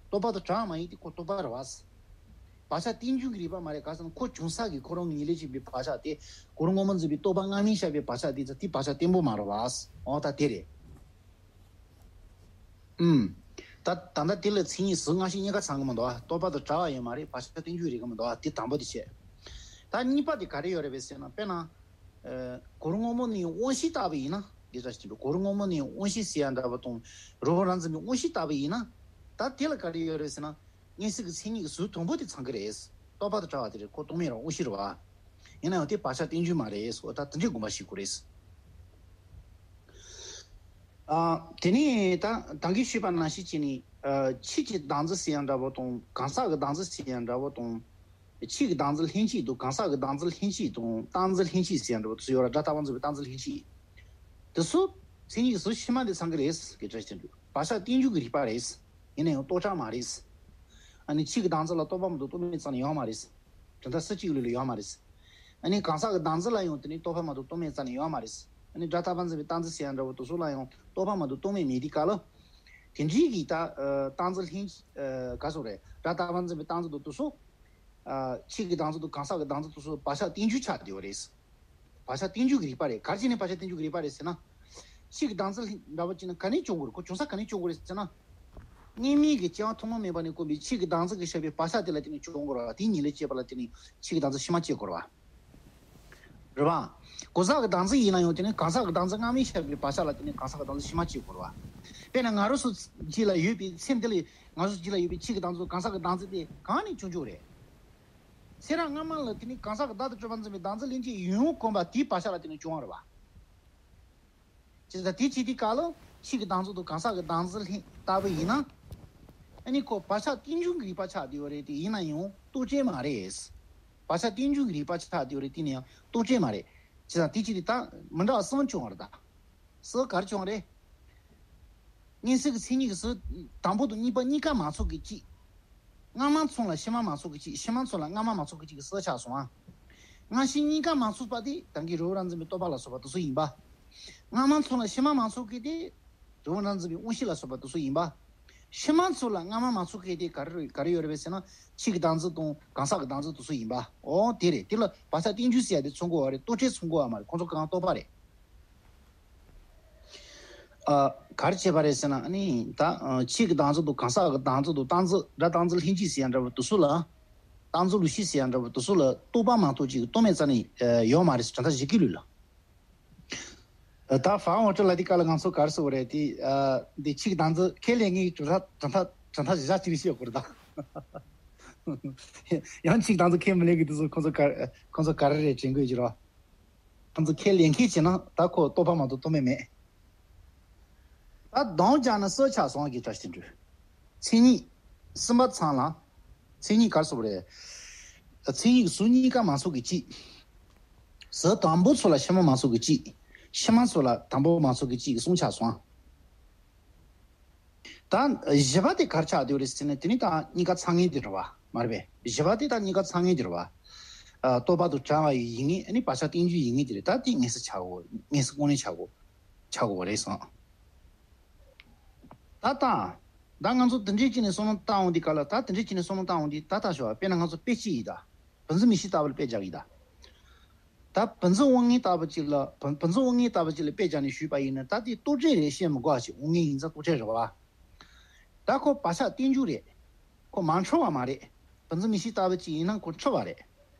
རྟོག་པ་དང་བྲལ་བ་མ་ཡིན་དེ་ཁོ་རྟོག་པ་རེད་བ། བག་ཆགས་བརྟན་བཅོས་ཀྱི་རིག་པ་མ་རེད། ག་རེ་ཟེར་ན་ཁོ་བྱུང་ས་གི་ཁོ་རང་གི་ཉེར་ལེན་བྱེད་པའི་བག་ཆགས་དེ། གུ་རུ་སྔོན་པོ་འཛིན་པའི་རྟོག་པ་སྔ་མིན་བཞག་པའི་བག་ཆགས་དེ་ཚོ་དེ་བག་ཆགས་བརྟན་པོ་མ་རེད་བ། འོ་ད་དེ་རེད། ཨུམ། ད་ད་ལྟ་དེ་ལ་མཚན་ཉིད་ཟུར་སྔ་ཕྱི་གཉིས་ཀ་ཚང་གི་མི་འདུག་ཨ། རྟོག་པ་དང་བྲལ་བ་ཡོད་མ་རེད། བག་ཆགས་བརྟན་བཅོས་རིག་གི་མི་འདུག་ཨ། དེ་དང་པོ་དེ་བྱས། ད་གཉིས་པ་དེ་ག་རེ་ཡོད་རེད་པས་ཟེར་ན་དཔེར་ན། ཨ་གུ་རུ་སྔོན་པོ་ནས་དབང་ཤེས་ལྟ་བུ་ཡིན་ན་འདི་འདྲ་ཞིག་འདུག་གུ་རུ་སྔོན་པོ་ནས་དབང་ཤེས་ཟེར་ཡ་འདྲ་པོ་དང་རི་བོ་ར་འཛིན་པའི་དབང་ཤེས་ལྟ་བུ་ཡིན་ན། ད་དེ་ལ་ག་རེ་ཡོད་རེད་ཟེར་ན། མངོན་སུམ་གྱི་མཚན་ཉིད་ཀྱི་ཟུར་དང་པོ་དེ་ཚང་གི་རེད། རྟོག་པ་དང་བྲལ་བ་དེ་རེད། ཁོ་རྟོག་མེད་རང་དབང་ཤེས་རེད་བ། ཡིན་ན་ཡང་དེ་བག་ཆགས་བརྟན་བཅོས་མ་རེད། འོ་ད་དེ་འདྲའི་དགོངས་པ་བཞེས་དགོས་རེད། ཨ། དེ་ནས་ད་ད་གིན་ཞུས་པ་ནང་བཞིན་བྱས་ནས། ཨ། ཕྱིས་ཀྱི་བདག་འཛིན་ཟེར་ཡ་འདྲ་བོ་དང་གང་ཟག་གི་བདག་འཛིན་ཟེར་ཡ་འདྲ་བོ་དང་། ཕྱིས་ཀྱི་བདག་འཛིན་ལྷན་སྐྱེས་དང་གང་ཟག་གི་བདག་འཛིན་ལྷན་སྐྱེས་དང་རྟག་འཛིན་ལྷན་སྐྱེས་ཟེར་ཡ་འདྲ་བོ་དེ་ཚོ་ཡོད་ར། སྒྲ་རྟག་པ་འཛིན་པའི་རྟག་འཛིན་ལྷན་སྐྱེས། དེ་ཚོ་མཚན་ཉིད་ཀྱི་ཟུར་ཕྱི་མ་དེ་ཚང་གི་རེད་ཟེར་གི་འདྲ་ཞིག་འདུག་བག་ཆགས་བརྟན་བཅོས་ཀྱི་རིག་པ་རེད། ཡིན་ན་ཡང་རྟོག་བྲལ་མ་རེད། ཨ་ནི་ཕྱིས་ཀྱི་བདག་འཛིན་ལ་རྟོག་པ་མ་གཏོགས་རྟོག་མེད་རྩ་ནས་ཡོད་མ་རེད། དོན་དག་སུ་གཅིག་ལུས་ལ་ཡོད་མ་རེད། ཨ་ནི་གང་ཟག་གི་བདག་འཛིན་ལ་ཡང་དེ་ནི་རྟོག་པ་མ་གཏོགས་རྟོག་མེད་རྩ་ནས་ཡོད་མ་རེད། ཨ་ནི་སྒྲ་རྟག་པ་འཛིན་པའི་རྟག་འཛིན་ཟེར་ཡ་འདྲ་བོ་དེ་ཚོ་ལ་ཡང་རྟོག་པ་མ་གཏོགས་རྟོག་མེད་མེད་དུས་སྐབས་ལ། དེ་འདྲའི་གི་ད་རྟག་འཛིན་ལྷན། ག་སོགས་རེད། སྒྲ་རྟག་པ་འཛིན་པའི་རྟག་འཛིན་དང་དེ་ཚོ། ཕྱིས་ཀྱི་བདག་འཛིན་དང་གང་ཟག་གི་བདག་འཛིན་དེ་ཚོ་བག་ཆགས་བརྟན་བཅོས་ཆགས་བསྡད་པ་རེད། བག་ཆགས་བརྟན་བཅོས་ཀྱི་རིག་པ་རེད། ག་རེ་བྱས་ནས་བག་ཆགས་བརྟན་བཅོས་ཀྱི་རིག་པ་རེད་ཟེར་ན། ཕྱིས་ཀྱི་བདག་འཛིན་འདྲ་བོ་བྱས་ན་ག་ནས་བྱུང་དགོས་རེད། ཁོ་བྱུང་ས་ག་ནས་བྱུང་དགོས་རེད་ཟེར་ན། གཉིས་མེད་ཀྱི་སྐྱེ་བ་ཐུན་མོང་མིན་པ་ནས་བཀོད་པའི་ཕྱིས་ཀྱི་བདག་འཛིན་གྱིས་བཤད་པའི་བག་ཆགས་དེ་ལ་བརྟེན་ནས་བྱུང་དགོས་རེད་བ། དེའི་ཉེར་ལེན་བྱེད་པ་ལ་བརྟེན་ནས་ཕྱིས་ཀྱི་བདག་འཛིན་ཕྱི་མ་སྐྱེ་དགོས་རེད་བ། རེད་བ། གང་ཟག་གི་བདག་འཛིན་ཡིན་ན་ཡང་དེ་ནི་གང་ཟག་གི་བདག་འཛིན་སྔ་མས་བཤད་པའི་བག་ཆགས་ལ་བརྟེན་ནས་གང་ཟག་གི་བདག་འཛིན་ཕྱི་མ་སྐྱེ་དགོས་རེད་བ། དཔེར་ན་ང་རང་ཚོ་རྗེས་ལ་ཡོད་པའི་སེམས་དེ་ལས་ང་ཚོ་རྗེས་ལ་ཡོད་པའི་ཕྱིས་ཀྱི་བདག་འཛིན་གང་ཟག་གི་བདག་འཛིན་དེ་གང་ནས་བྱུང་རྒྱུ་རེད། ཚེ་རབས་སྔ་མ་ལ་དེ་ནི་གང་ཟག་གི་བདག་ཏུ་གྲུབ་པ་འཛིན་པའི་བདག་འཛིན་ལྷན་སྐྱེས་ཡོད་གོམས་པ་དེའི་བག་ཆགས་ལ་བརྟེན་ནས་བྱུང་བ་རེད་བ། ཇི་ལྟར་དེ་བྱེད་དུས་སྐབས་ལ་ཕྱིས་ཀྱི་བདག་འཛིན་དང་གང་ཟག་གི་བདག་འཛིན་ལྷན་ལྟ་བུ་ཡིན་ན། ཨ་ནི་ཁོ་བག་ཆགས་བརྟན་བཅོས་ཀྱི་རིག་པ་ཆགས་བསྡད་ཡོད་རེད་དེ་ཡིན་ན་ཡང་རྟོག་བྲལ་མ་རེད། བག་ཆགས་བརྟན་བཅོས་ཀྱི་རིག་པ་ཆགས་བསྡད་ཡོད་རེད་དེ་ཡིན་ན་ཡང་རྟོག་བྲལ་མ་རེད། ཇི་ལྟར་དེ་བྱེད་དུས་ད་མི་འདྲ་བ་གསུམ་བྱུང་བ་རེད་ད། གསུམ་ག་རེ་བྱུང་བ་རེད། མངོན་སུམ་གྱི་མཚན་ཉིད་ཀྱི་ཟུར་དང་པོ་དང་གཉིས་པ་གཉིས་ཀ་མ་ཚོགས་ཀྱི་གཅིག་སྔ་མ་མཚུངས་ལ་ཕྱི་མ་མ་ཚོགས་ཀྱི་གཅིག་ཕྱི་མ་མཚུངས་ལ་སྔ་མ་མ་ཚོགས་ཀྱི་གཅིག་གི་ཟུར་ཆགས་སོང་ཨ། སྔ་ཕྱི་གཉིས་ཀ་མ་ཚུགས་པ་དེ་ད་གིན་རི་བོ་རབ་འཛིན་པའི་རྟོག་པ་ལ་སོགས་པ་དེ་ཚོ་ཡིན་པ། སྔ་མ་ཚུགས་ལ་ཕྱི་མ་མ་ཚུགས་མཁན་དེ་རི་བོ་རབ་འཛིན་པའི་དབང་ཤེས་ལ་སོགས་པ་དེ་ཚོ་ཡིན་པ། ཕྱི་མ་ཚུགས་ལ་སྔ་མ་མ་ཚུགས་མཁན་དེ་ག་རེ་ག་རེ་ཡོད་རེད་པས་ཟེར་ན། ཕྱིས་ཀྱི་བདག་འཛིན་དང་གང་ཟག་གི་བདག་འཛིན་དེ་ཚོ་ཡིན་པ། འོ་དེ་རེད། དེ་ལ་བག་ཆགས་རྟེན་འབྱུང་ཟེར་ཡ་དེ་ཚུགས་དགོས་པ་རེད། རྟོག་བྲལ་ཚུགས་དགོས་པ་མ་རེད། ཁོང་ཚོ་གང་རྟོག་པ་རེད། ཨ། ག་རེ་བྱས་པ་རེད་ཟེར་ན། ཨ་ནི་ད་ཨ་ཕྱིས་ཀྱི་བདག་འཛིན་དང་གང་ཟག་གི་བདག་འཛིན་དང་རྟག་འཛིན་སྒྲ་རྟག་འཛིན་ལྷན་སྐྱེས་ཟེར་ཡ་འདྲ་བོ་དེ་ཚོ་ལ། རྟག་འཛིན་ལུགས་ཤེས་ཟེར་ཡ་འདྲ་བོ་དེ་ཚོ་ལ་རྟོག་པ་མ་གཏོགས་ཅིག་རྟོག་མེད་རྩ་ནས་ཡོད་མ་རེད་ཟེར། གྲུབ་མཐའ་བཞི་ཀའི་ལུགས་ལ། ད་ཕར་འོ་ཀྲི་ལ་དེ་ག་ལ་ང་ཚོ་ག་རེ་ཟེར་དགོས་རེད་དེ། ཨ། འདི་ཕྱིས་ཀྱི་བདག་འཛིན་ཁས་ལེན་མཁན་གྱི་གྲུབ་མཐའ་གྲུབ་མཐའ་གྲུབ་མཐའ་བཞི་ཅིག་ཤེས་དགོས་རེད་ད། ཡང་ཕྱིས་ཀྱི་བདག་འཛིན་ཁས་མི་ལེན་མཁན་དེ་ཚོ་ཁོང་ཚོ་ག་ཁོང་ཚོ་ག་རེ་རེད་དྲན་དགོས་ཀྱི་རེད། ཁོང་ཚོ་ཁས་ལེན་མཁན་བྱས་ན་ད་ཁོ་རྟོག་པ་མ་གཏོགས་རྟོག་མེད་མེད། ད་གདོང་བརྒྱབ་ན་གསོད་ཆགས་སོང་གི་བཀྲ་ཤིས་འགྲོ། མཚན་ཉིད་གསུམ་པ་ཚང་ལ། མཚན་ཉིད་ག་རེ་ཟེར་དགོས་རེད། མཚན་ཉིད་ཀྱི་གཟུགས་གཉིས་ཀ་མ་ཚུགས་ཀྱི་གཅིག་གཟུགས་དང་པོ་ཚུགས་ལ་ཕྱི་མ་མ་ཚུགས་ཀྱི་གཅིག་ཕྱི་མ་ཚུགས་ལ་དང་པོ་མ་ཚུགས་ཀྱི་གཅིག་གསུམ་ཆགས་སོང་། ད་བཞི་པ་དེ་ག་རེ་ཆགས་བསྡད་ཡོད་རེད་ཟེར་ན། དེ་ནི་ད་གཉིས་ཀ་ཚང་མཁན་དེ་རེད་བ། མ་རེད་པས། བཞི་པ་དེ་ད་གཉིས་ཀ་ཚང་མཁན་དེ་རེད་བ། ཨ། རྟོག་པ་དང་བྲལ་བ་ཡི་ཡིན་ངེས། ཨ་ནི་བག་ཆགས་རྟེན་འབྱུང་ཡིན་ངེས་དེ་རེད། ད་དེ་དངོས་སུ་ཆགས་དགོས། དངོས་སུ་དངོས་གནས་ཆགས་དགོས། ཆགས་དགོས་པ་རེད་བསམ། ད་ལྟ། ད་ང་ཚོ་དེ་འདྲའི་ཅིག་ནས་བསམ་བློ་བཏང་འོང་དུས་ག་ལ། ད་དེ་འདྲའི་ཅིག་ནས་བསམ་བློ་བཏང་འོང་དུས་ད་ལྟ་ཞོག་དཔེར་ན་ང་ཚོ་དཔེ་གཅིག་ཡིན་ད། བུམ་འཛིན་མིག་ཤེས་ལྟ་བུ་ལ་དཔེ་རྒྱག་གི་ཡིན་ད། ད་བུམ་འཛིན་དབང་མངོན་ལྟ་བུ་ཅིག་ལ། བུམ་བུམ་འཛིན་དབང་མངོན་ལྟ་བུ་ཅིག་ལ་དཔེ་རྒྱག་ནས་ཞུས་པ་ཡིན་ན། ད་དེ་རྟོག་བྲལ་རེད་བཤད་མི་དགོས་པ་ཞིག་དབང་མངོན་ཡིན་ཙང་རྟོག་བྲལ་རེད་བ། ད་ཁོ་བག་ཆགས་རྟེན་འབྱུང་རེད། ཁོ་མ་འཁྲུལ་བ་མ་རེད། བུམ་འཛིན་མིག་ཤེས་ལྟ་བུ་ཅིག་ཡིན་ན་ཁོ་འཁྲུལ་བ་རེད།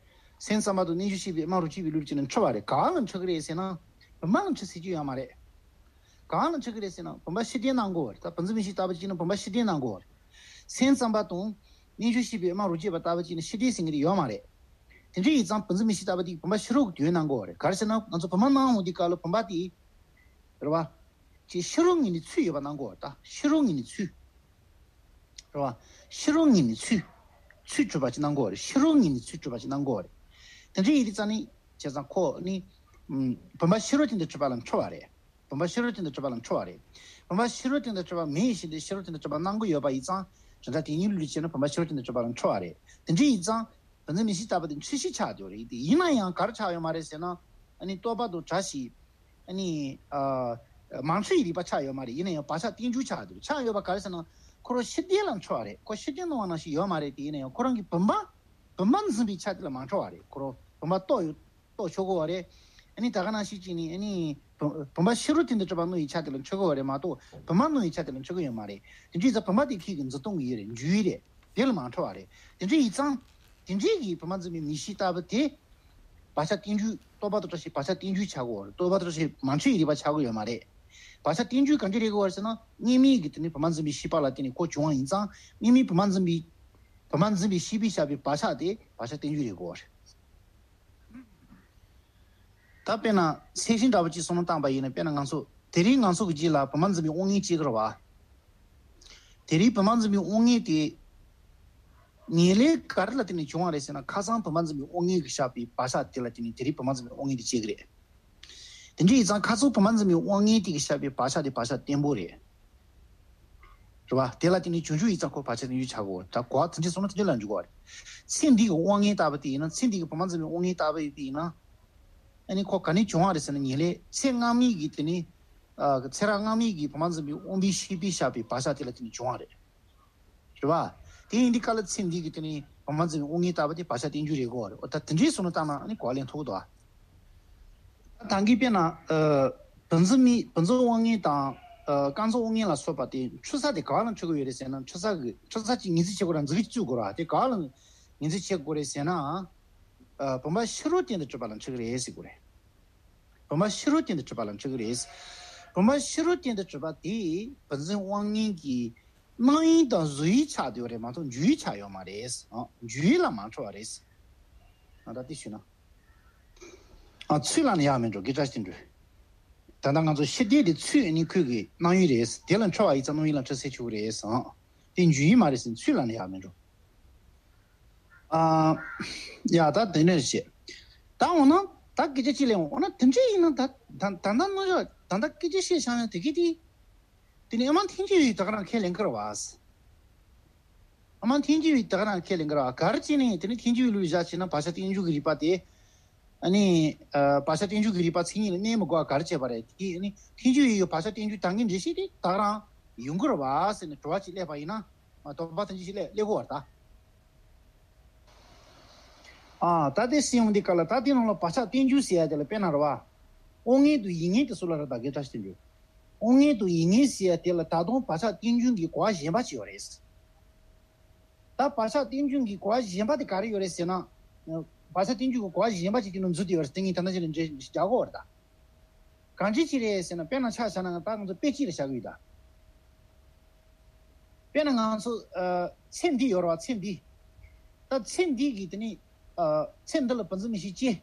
སེམས་ཙམ་པ་དང་རྣལ་འབྱོར་ཤེས་པའི་སྨྲ་རུ་སྐྱེས་པའི་ལུགས་ཅིག་ནི་འཁྲུལ་བ་རེད། ག་བ་ལ་འཁྲུལ་གི་རེད་ཟེར་ན། བུམ་པ་ལ་འཁྲུལ་སྲིད་རྒྱུ་ཡོད་མ་རེད། ག་བ་ལ་འཁྲུལ་གི་རེད་ཟེར་ན། བུམ་པ་ཕྱིར་འཐེན་གནང་དགོས་པ་རེད། ད་བུམ་འཛིན་མིག་ཤེས་ལྟ་བུ་ཅིག་ནི་བུམ་པ་ཕྱིར་འཐེན་གནང་དགོས་པ་རེད། སེམས་ཙམ་པ་དང་རྣལ་འབྱོར་ཤེས་པའི་སྨྲ་རུ་སྐྱེས་པ་ལྟ་བུ་ཅིག་ནི་ཕྱིར་འཐེན་ཟེར་མཁན་དེ་ཡོད་མ་རེད། དེ་འདྲ་ཡིན་ཙང་བུམ་འཛིན་མིག་ཤེས་ལྟ་བུ་དེ་བུམ་པ་ཕྱི་རོལ་གྱི་དོན་གནང་དགོས་པ་རེད། ག་རེ་ཟེར་ན་ང་ཚོ་བུམ་པ་སྣང་འོང་དུས་སྐབས་ལ་བུམ་པ་དེ། རེད་བ། ཅིག་ཕྱི་རོལ་ངོས་ནས་ཚུར་ཡོད་པ་སྣང་དགོས་པ་རེད། ད་ཕྱི་རོལ་ངོས་ནས་ཚུར། རེད་བ། ཕྱི་རོལ་ངོས་ནས་ཚུར། ཚུར་གྲུབ་པ་ཅིག་སྣང་དགོས་པ་རེད། ཕྱི་རོལ་ངོས་ནས་ཚུར་གྲུབ་པ་ཅིག་སྣང་དགོས་པ་རེད། དེ་འདྲ་ཡིན་དུས་ཙང་ནི་བྱས་ཙང་ཁོ་ནི། ཨུམ། བུམ་པ་ཕྱི་རོལ་སྟེང་དུ་གྲུབ་པ་ལ་འཁྲུལ་བ་རེད། བུམ་པ་ཕྱི་རོལ་སྟེང་དུ་གྲུབ་པ་ལ་འཁྲུལ་བ་རེད། བུམ་པ་ཕྱི་རོལ་སྟེང་དུ་གྲུབ་པ་མེད་བཞིན་དུ་ཕྱི་རོལ་སྟེང་དུ་གྲུབ་པ་སྣང་གི་ཡོད་པ་ཡིན་ཙང་། གྲུབ་མཐའ་དེ་ཉིད་ལུགས་བྱས་ན་བུམ་པ་ཕྱི་རོལ་སྟེང་དུ་གྲུབ་པ་ལ་འཁྲུལ་བ་རེད། དེ་འདྲ་ཡིན་ཙང་། བུམ་འཛིན་མིག་ཤེས་ལྟ་བུ་དེ་འཁྲུལ་གཞི་ཆགས་བསྡད་ཡོད་རེད། དེ་ཡིན་ན་ཡང་ག་རེ་ཆགས་ཡོད་མ་རེད་ཟེར་ན། ཨ་ནི་རྟོག་པ་དང་བྲལ་ཞིང་། ཨ་ནི། ཨ། མ་འཁྲུལ་བའི་རིག་པ་ཆགས་ཡོད་མ་རེད། ཡིན་ན་ཡང་བག་ཆགས་རྟེན་འབྱུང་ཆགས་བསྡད་ཡོད། ཆགས་ཡོད་པ་ག་རེ་ཟེར་ན། ཁོ་རང་ཕྱིར་འཐེན་ལ་འཁྲུལ་བ་རེད། ཁོ་ཕྱིར་འཐེན་གནང་བ་ནང་བཞིན་ཡོད་མ་རེད། དེ་ཡིན་ན་ཡང་ཁོ་རང་གི་བུམ་པ། བུམ་པ་འཛིན་པའི་ཆ་དེ་ལ་མ་འཁྲུལ་བ་རེད། ཁོ་རང་བུམ་པ་རྟོགས་ཡོད། རྟོགས་ཆོག་གི་ཡོད་རེད། ཨ་ནི་ད་ག་ནང་བཞིན་ཅིག་ནི། ཨ་ནི་བུམ་བུམ་པ་ཕྱི་རོལ་སྟེང་དུ་གྲུབ་པ་སྣང་བའི་ཆ་དེ་ལ་འཁྲུལ་གི་ཡོད་རེད་མ་གཏོགས། བུམ་པ་སྣང་བའི་ཆ་དེ་ལ་འཁྲུལ་གི་ཡོད་མ་རེད། དེ་འདྲ་ཡིན་ཙང་བུམ་པ་དེ་ཁྱེད་ཀྱིས་འཛིན་སྟངས་ཀྱི་ཡོད་རེད། འཇུག་ཡུལ་རེད། དེ་ལ་མ་འཁྲུལ་བ་རེད། དེ་འདྲ་ཡིན་ཙང་། དེ་འདྲའི་གི་བུམ་པ་འཛིན་པའི་མིག་ཤེས་ལྟ་བུ་དེ། བག་ཆགས་རྟེན་འབྱུང་། རྟོག་པ་དང་བྲལ་ཞིང་བག་ཆགས་རྟེན་འབྱུང་ཆགས་ཀྱི་ཡོད་རེད། རྟོག་པ་དང་བྲལ་ཞིང་མ་འཁྲུལ་བའི་རིག་པ་ཆགས་ཀྱི་ཡོད་མ་རེད། བག་ཆགས་རྟེན་འབྱུང་ག་འདྲ་རེད་ཀྱི་ཡོད་རེད་ཟེར་ན། དངོས་མེད་ཀྱི་དེ་ནི་བུམ་པ་འཛིན་པའི་ཤེས་པ་ལ་བརྟེན་ནས་ཁོ་བྱུང་བ་ཡིན་ཙང་། དངོས་མེད་བུམ་པ་འཛིན་པའི། བུམ་པ་འཛིན་པའི་ཤེས་པས་བཞག་པའི་བག་ཆགས་དེ་བག་ཆགས་རྟེན་འབྱུང་རེད་ཀྱི་ཡོད་རེད། ད་དཔེར་ན་ཚད་གཞི་འདྲ་པོ་ཅིག་བསམ་བློ་བཏང་པ་ཡིན་ན། དཔེར་ན་ང་ཚོ་དེ་རིང་ང་ཚོ་གི་རྗེས་ལ་བུམ་པ་འཛིན་པའི་དབང་མངོན་སྐྱེ་གི་རེད་བ། དེ་རིང་བུམ་པ་འཛིན་པའི་དབང་མངོན་དེ། ཉེར་ལེན་ག་རེ་ལ་བརྟེན་ནས་བྱུང་བ་རེད་ཟེར་ན། ཁ་སང་བུམ་པ་འཛིན་པའི་དབང་མངོན་གྱིས་བཞག་པའི་བག་ཆགས་དེ་ལ་བརྟེན་ནས་དེ་རིང་བུམ་པ་འཛིན་པའི་དབང་མངོན་དེ་སྐྱེ་གི་རེད། དེ་འདྲ་ཡིན་ཙང་ཁ་སང་བུམ་པ་འཛིན་པའི་དབང་མངོན་དེ་གིས་བཞག་པའི་བག་ཆགས་དེ་བག་ཆགས་བརྟན་པོ་རེད། རེད་བ། དེ་ལ་བརྟེན་ནས་བྱུང་བྱུང་ཡིན་ཙང་ཁོ་བག་ཆགས་རྟེན་འབྱུང་ཆགས་དགོས། ད་གོ་བ་དེ་འདྲ་བསམ་ན་དེ་འདྲ་ལ་འཇུག་དགོས་པ་རེད། ཚེ་འདི་གི་དབང་མངོན་ལྟ་བུ་དེ་ཡིན་ན། ཚེ་འདི་གི་བུམ་པ་འཛིན་པའི་དབང་མངོན་ལྟ་བུ་དེ་ཡིན་ན། ཨ་ནི་ཁོ་ག་ནས་བྱུང་བ་རེད་ཟེར་ན། ཉེར་ལེན་ཚེ་སྔ་མའི་གི་དེ་ནི། ཨ། ཚེ་རབས་སྔ་མའི་གི་བུམ་པ་འཛིན་པའི་དབང་པོའི་ཤེས་པས་བཞག་པའི་བག་ཆགས་དེ་ལ་བརྟེན་ནས་བྱུང་བ་རེད། རེད་བ། དེ་ཡིན་དུས་སྐབས་ལ་ཚེ་འདི་གི་དེ་ནི་བུམ་པ་འཛིན་པའི་དབང་མངོན་ལྟ་བུ་དེ་བག་ཆགས་རྟེན་འབྱུང་རེད་གོ་རེད། འོ་ད་དེ་འདྲའི་བསམ་བློ་བཏང་ན་ཨ་ནི་གོ་བ་ལེན་ཐུབ་ཀྱི་འདུག་ཨ། ད་གིན་དཔེར་ན། ཨ། བུམ་འཛིན་མིག་བུམ་འཛིན་དབང་མངོན་དང་། ཨ། རྐང་འཛིན་དབང་མངོན་ལ་སོགས་པ་དེ་འཁྲུལ་ས་དེ་ག་བ་ལ་འཁྲུལ་གྱི་ཡོད་རེད་ཟེར་ན། འཁྲུལ་ས་གི་འཁྲུལ་ས་ཅིག་ངོས་འཛིན་བྱེད་དགོས་ར། འཛིན་གྱི་བཅུག་དགོས་ར། དེ་ག་བ་ལ་ངོས་འཛིན་བྱེད་དགོས་རེད་ཟེར་ན། ཨ། བུམ་པ་ཕྱི་རོལ་སྟེང་དུ་གྲུབ་པ་ལ་འཁྲུལ་གྱི་རེད་ཟེར་དགོས་རེད། བུམ་པ་ཕྱི་རོལ་སྟེང་དུ་གྲུབ་པ་ལ་འཁྲུལ་གྱི་རེད། བུམ་པ་ཕྱི་རོལ་སྟེང་དུ་གྲུབ་པ་དེ་བུམ་འཛིན་དབང་མངོན་གྱི་སྣང་ཡུལ་དང་གཟུགས་ཡུལ་ཆགས་བསྡད་ཡོད་རེད་མ་གཏོགས་འཇུག་ཡུལ་ཆགས་ཡོད་མ་རེད། ཨ། འཇུག་ཡུལ་ལ་མ་འཁྲུལ་བ་རེད། ང་ད་དེ་ཞུས་ན། ཨ། ཚུར་ལབ་ན་ཡག་མེད་འགྲོ། དགེ་བཀྲ་ཤིས་འགྲོ། ད་ལྟ་ང་ཚོ་ཕྱི་ལྟས་དེ་ཚུར་ནི་ཁོས་ཀྱི་སྣང་ཡུལ་རེད། དེ་ལ་འཁྲུལ་བ་ཡིན་ཙང་སྣང་ཡུལ་ལ་འཁྲུལ་སའི་ཆོས་རེད། ཨ། དེ་འཇུག་ཡུལ་མ་རེད་ཟེར་ཚུར་ལབ་ན་ཡག་མེད་འགྲོ། ཨ། ཡ། ད་དེ་ནས་བཤད། ད་འོ་ན་ད་སྐད་ཆ་གཅིག་ལས་འོ་ན་དེ་འདྲ་ཡིན་ན། ད་ད་ད་ད་ནང་བཞིན་ད་ད་སྐད་ཆ་བཤད་བཞག་ན་དེ་གི་དེ། དེ་ནས་ཨ་མ་ཐེན་ཅིན་ཝེ་ད་ག་རང་ཁས་ལེན་གི་རེད་བ། ཨ་མ་ཐེན་ཅིན་ཝེ་ད་ག་རང་ཁས་ལེན་གི་རེད་བ། ག་རེ་བྱས་ནས་དེ་ནས་ཐེན་ཅིན་ཝེ་ལུགས་བཞག་བྱས་ན་བག་ཆགས་རྟེན་འབྱུང་གི་རིག་པ་དེ། ཨ་ནི་ཨ་བག་ཆགས་རྟེན་འབྱུང་གི་རིགས་པ་མཚན་ཉིད་ལ་གནས་མི་དགོས་པ་ག་རེ་བྱས་པ་རེད། དེ་ཨ་ནི་ཐལ་འགྱུར་ཡོད་པའི་བག་ཆགས་རྟེན་འབྱུང་དག་ངེས་འགྲེལ་བཤད་དེ་ད་ག་རང་ཡོང་གི་རེད་བ་ཟེར་ནས་དྲི་བ་ཅིག་སླེབས་པ་ཡིན་ན། ཨ་དོགས་པ་ཐམས་ཅད་ཅིག་སླེབས་སླེབས་དགོས་པ་རེད་ད། ཨ་ད་དེ་ཟེར་ཡོང་དུས་སྐབས་ལ་ད་དེ་ནང་ལ་བག་ཆགས་རྟེན་འབྱུང་ཟེར་ཡ་དེ་ལ་དཔེར་ན་རེད་བ། དབང་མངོན་དང་ཡིད་མངོན་དེ་སུ་ལ་རེད་ད་གེ་བཀྲ་ཤིས་དོན་གྲུབ། དབང་མངོན་དང་ཡིད་མངོན་ཟེར་ཡ་དེ་ལ་ད་དུང་བག་ཆགས་རྟེན་འབྱུང་གི་གོ་བ་གཞན་པ་ཅིག་ཡོད་རེད། ད་བག་ཆགས་རྟེན་འབྱུང་གི་གོ་བ་གཞན་པ་དེ་ག་རེ་ཡོད་རེད་ཟེར་ན། བག་ཆགས་རྟེན་འབྱུང་གི་གོ་བ་གཞན་པ་ཅིག་དེ་ནང་འཛུལ་ཏེ་ཡོད་རེད། དེ་ངས་ད་ལྟ་ཅིག་ལ་འགྲེལ་རྒྱག་དགོས་རེད་ད། གང་ཅི་ཅི་རེད་ཟེར་ན། དཔེར་ན་ཆ་བཞག་ན་ད་ང་ཚོ་དཔེ་གཅིག་ལ་བཞག་གི་ཡོད་ད། དཔེར་ན་ང་ཚོ་ཨ་ཚེ་འདི་ཡོད་རེད་བ། ཚེ་འདི། ད་ཚེ་འདི་གི་དེ་ནི་ཨ་ཚེ་འདི་ལ་བུམ་འཛིན་མིག་ཤེས་སྐྱེ།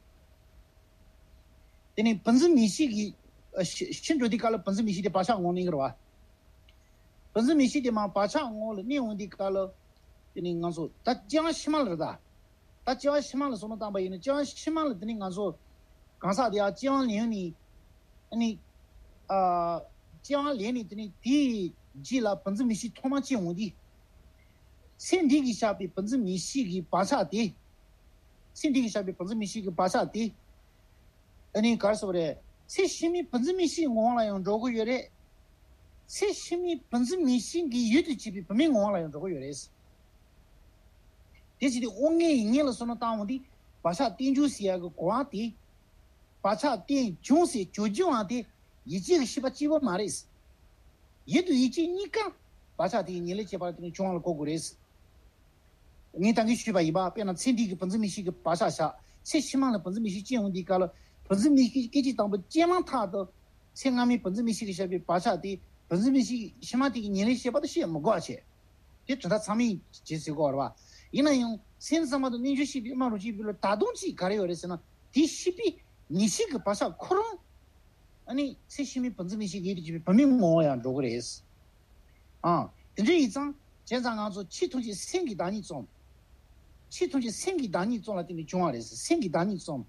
དེ་ནི་བུམ་འཛིན་མིག་ཤེས་ཀྱི་ཨ་ཤི་ཤི་འགྲོ་དུས་སྐབས་ལ་བུམ་འཛིན་མིག་ཤེས་དེ་བག་ཆགས་ངོ་ལ་གནས་ཀྱི་རེད་བ། བུམ་འཛིན་མིག་ཤེས་དེ་མར་བག་ཆགས་ངོ་ལ་གནས་འོང་དུས་སྐབས་ལ། དེ་ནི་ང་ཚོ་ད་སྐྱེ་བ་ཕྱི་མ་ལ་རེད་ད། ད་སྐྱེ་བ་ཕྱི་མ་ལ་བསམ་བློ་བཏང་པ་ཡིན་ན། སྐྱེ་བ་ཕྱི་མ་ལ་དེ་ནི་ང་ཚོ་གང་ཟག་དེ་ཡང་སྐྱེ་བ་ལེན་ནས། ཨ་ནི་ཨ་སྐྱེ་བ་ལེན་ནས་དེ་ནི་དེའི་རྗེས་ལ་བུམ་འཛིན་མིག་ཤེས་ཐོག་མ་སྐྱེ་འོང་དུས། ཚེ་འདི་གིས་བཞག་པའི་བུམ་འཛིན་མིག་ཤེས་ཀྱི་བག་ཆགས་དེ། ཚེ་འདི་གིས་བཞག་པའི་བུམ་འཛིན་མིག་ཤེས་ཀྱི་བག་ཆགས་དེ། ཨ་ནི་ག་རེ་ཟེར་བ་རེད། ཚེ་ཕྱི་མའི་བུམ་འཛིན་མིག་ཤེས་ངོ་བོ་ལ་ཡང་འགྲོ་གི་ཡོད་རེད། ཚེ་ཕྱི་མའི་བུམ་འཛིན་མིག་ཤེས་ཀྱི་ཡུལ་དུ་བྱེད་པའི་བུད་མེད་ངོ་བོ་ལ་ཡང་འགྲོ་གི་ཡོད་རེད། དེ་བྱས་ཏེ་དབང་མངོན་ཡིད་མངོན་ལ་བསམ་བློ་བཏང་འོང་དུས། བག་ཆགས་རྟེན་འབྱུང་ཟེར་ཡག་གི་གོ་བ་དེ། བག་ཆགས་རྟེན་འབྱུང་ཟེར་བརྗོད་རྒྱུའང་དེ་ཡིད་ཆེས་ཀྱི་ཤེས་པ་གཅིག་པོ་མ་རེད། ཡིད་དང་ཡིད་ཆེས་གཉིས་ཀ་བག་ཆགས་དེའི་ཉེར་ལེན་བྱེད་པ་ལ་བརྟེན་ནས་བྱུང་བ་ལ་གོ་དགོས་རེད། ངས་ད་གིན་ཞུས་པ་ཡིན་པ། དཔེར་ན་ཚེ་འདི་གི་བུམ་འཛིན་མིག་ཤེས་ཀྱི་བག་ཆགས་བཞག་ཚེ་ཕྱི་མ་ལ་བུམ་འཛིན་མིག་ཤེས་སྐྱེ་འོང་དུས་སྐབས་ལ། བུམ་འཛིན་མིག་ཤེས་སྐད་ཅིག་དང་པོ་སྐྱེས་མ་ཐག་ཏུ། ཚེ་སྔ་མའི་བུམ་འཛིན་མིག་ཤེས་ཀྱིས་བཞག་པའི་བག་ཆགས་དེ། བུམ་འཛིན་མིག་ཤེས་ཕྱི་མ་དེ་གི་ཉེར་ལེན་བྱེད་པ་དེ་བཤད་མི་དགོས་པ་བྱས། དེ་དོན་དག་ཚང་མས་བྱེད་ཟེར་གོ་རེད་བ། ཡིན་ན་ཡང་སེམས་ཙམ་པ་དང་རྣལ་འབྱོར་ཤེས་པའི་དབུ་མ་རུ་སྐྱེས་པའི་ལུགས་ད་དུང་ཅིག་ག་རེ་ཡོད་རེད་ཟེར་ན། དེ་ཤེས་པའི་ཉེར་ལེན་གྱི་བག་ཆགས་ཁོ་རང་། ཨ་ནི་ཚེ་ཕྱི་མའི་བུམ་འཛིན་མིག་ཤེས་ཀྱི་ཡུལ་དུ་བྱེད་པའི་བུད་མེད་ངོ་བོ་ཡང་འགྲོ་གི་རེད། ཨ། དེ་འདྲ་ཡིན་ཙང་། བྱས་ཙང་ང་ཚོ་ཕྱི་ཐམས་ཅད་སེམས་ཀྱི་བདག་ཉིད་ཙམ། ཕྱི་ཐམས་ཅད་སེམས་ཀྱི་བདག་ཉིད་ཙམ་ལ་བརྟེན་ནས་བྱུང་བ་རེད། སེམས་ཀྱི་བདག་ཉིད་ཙམ།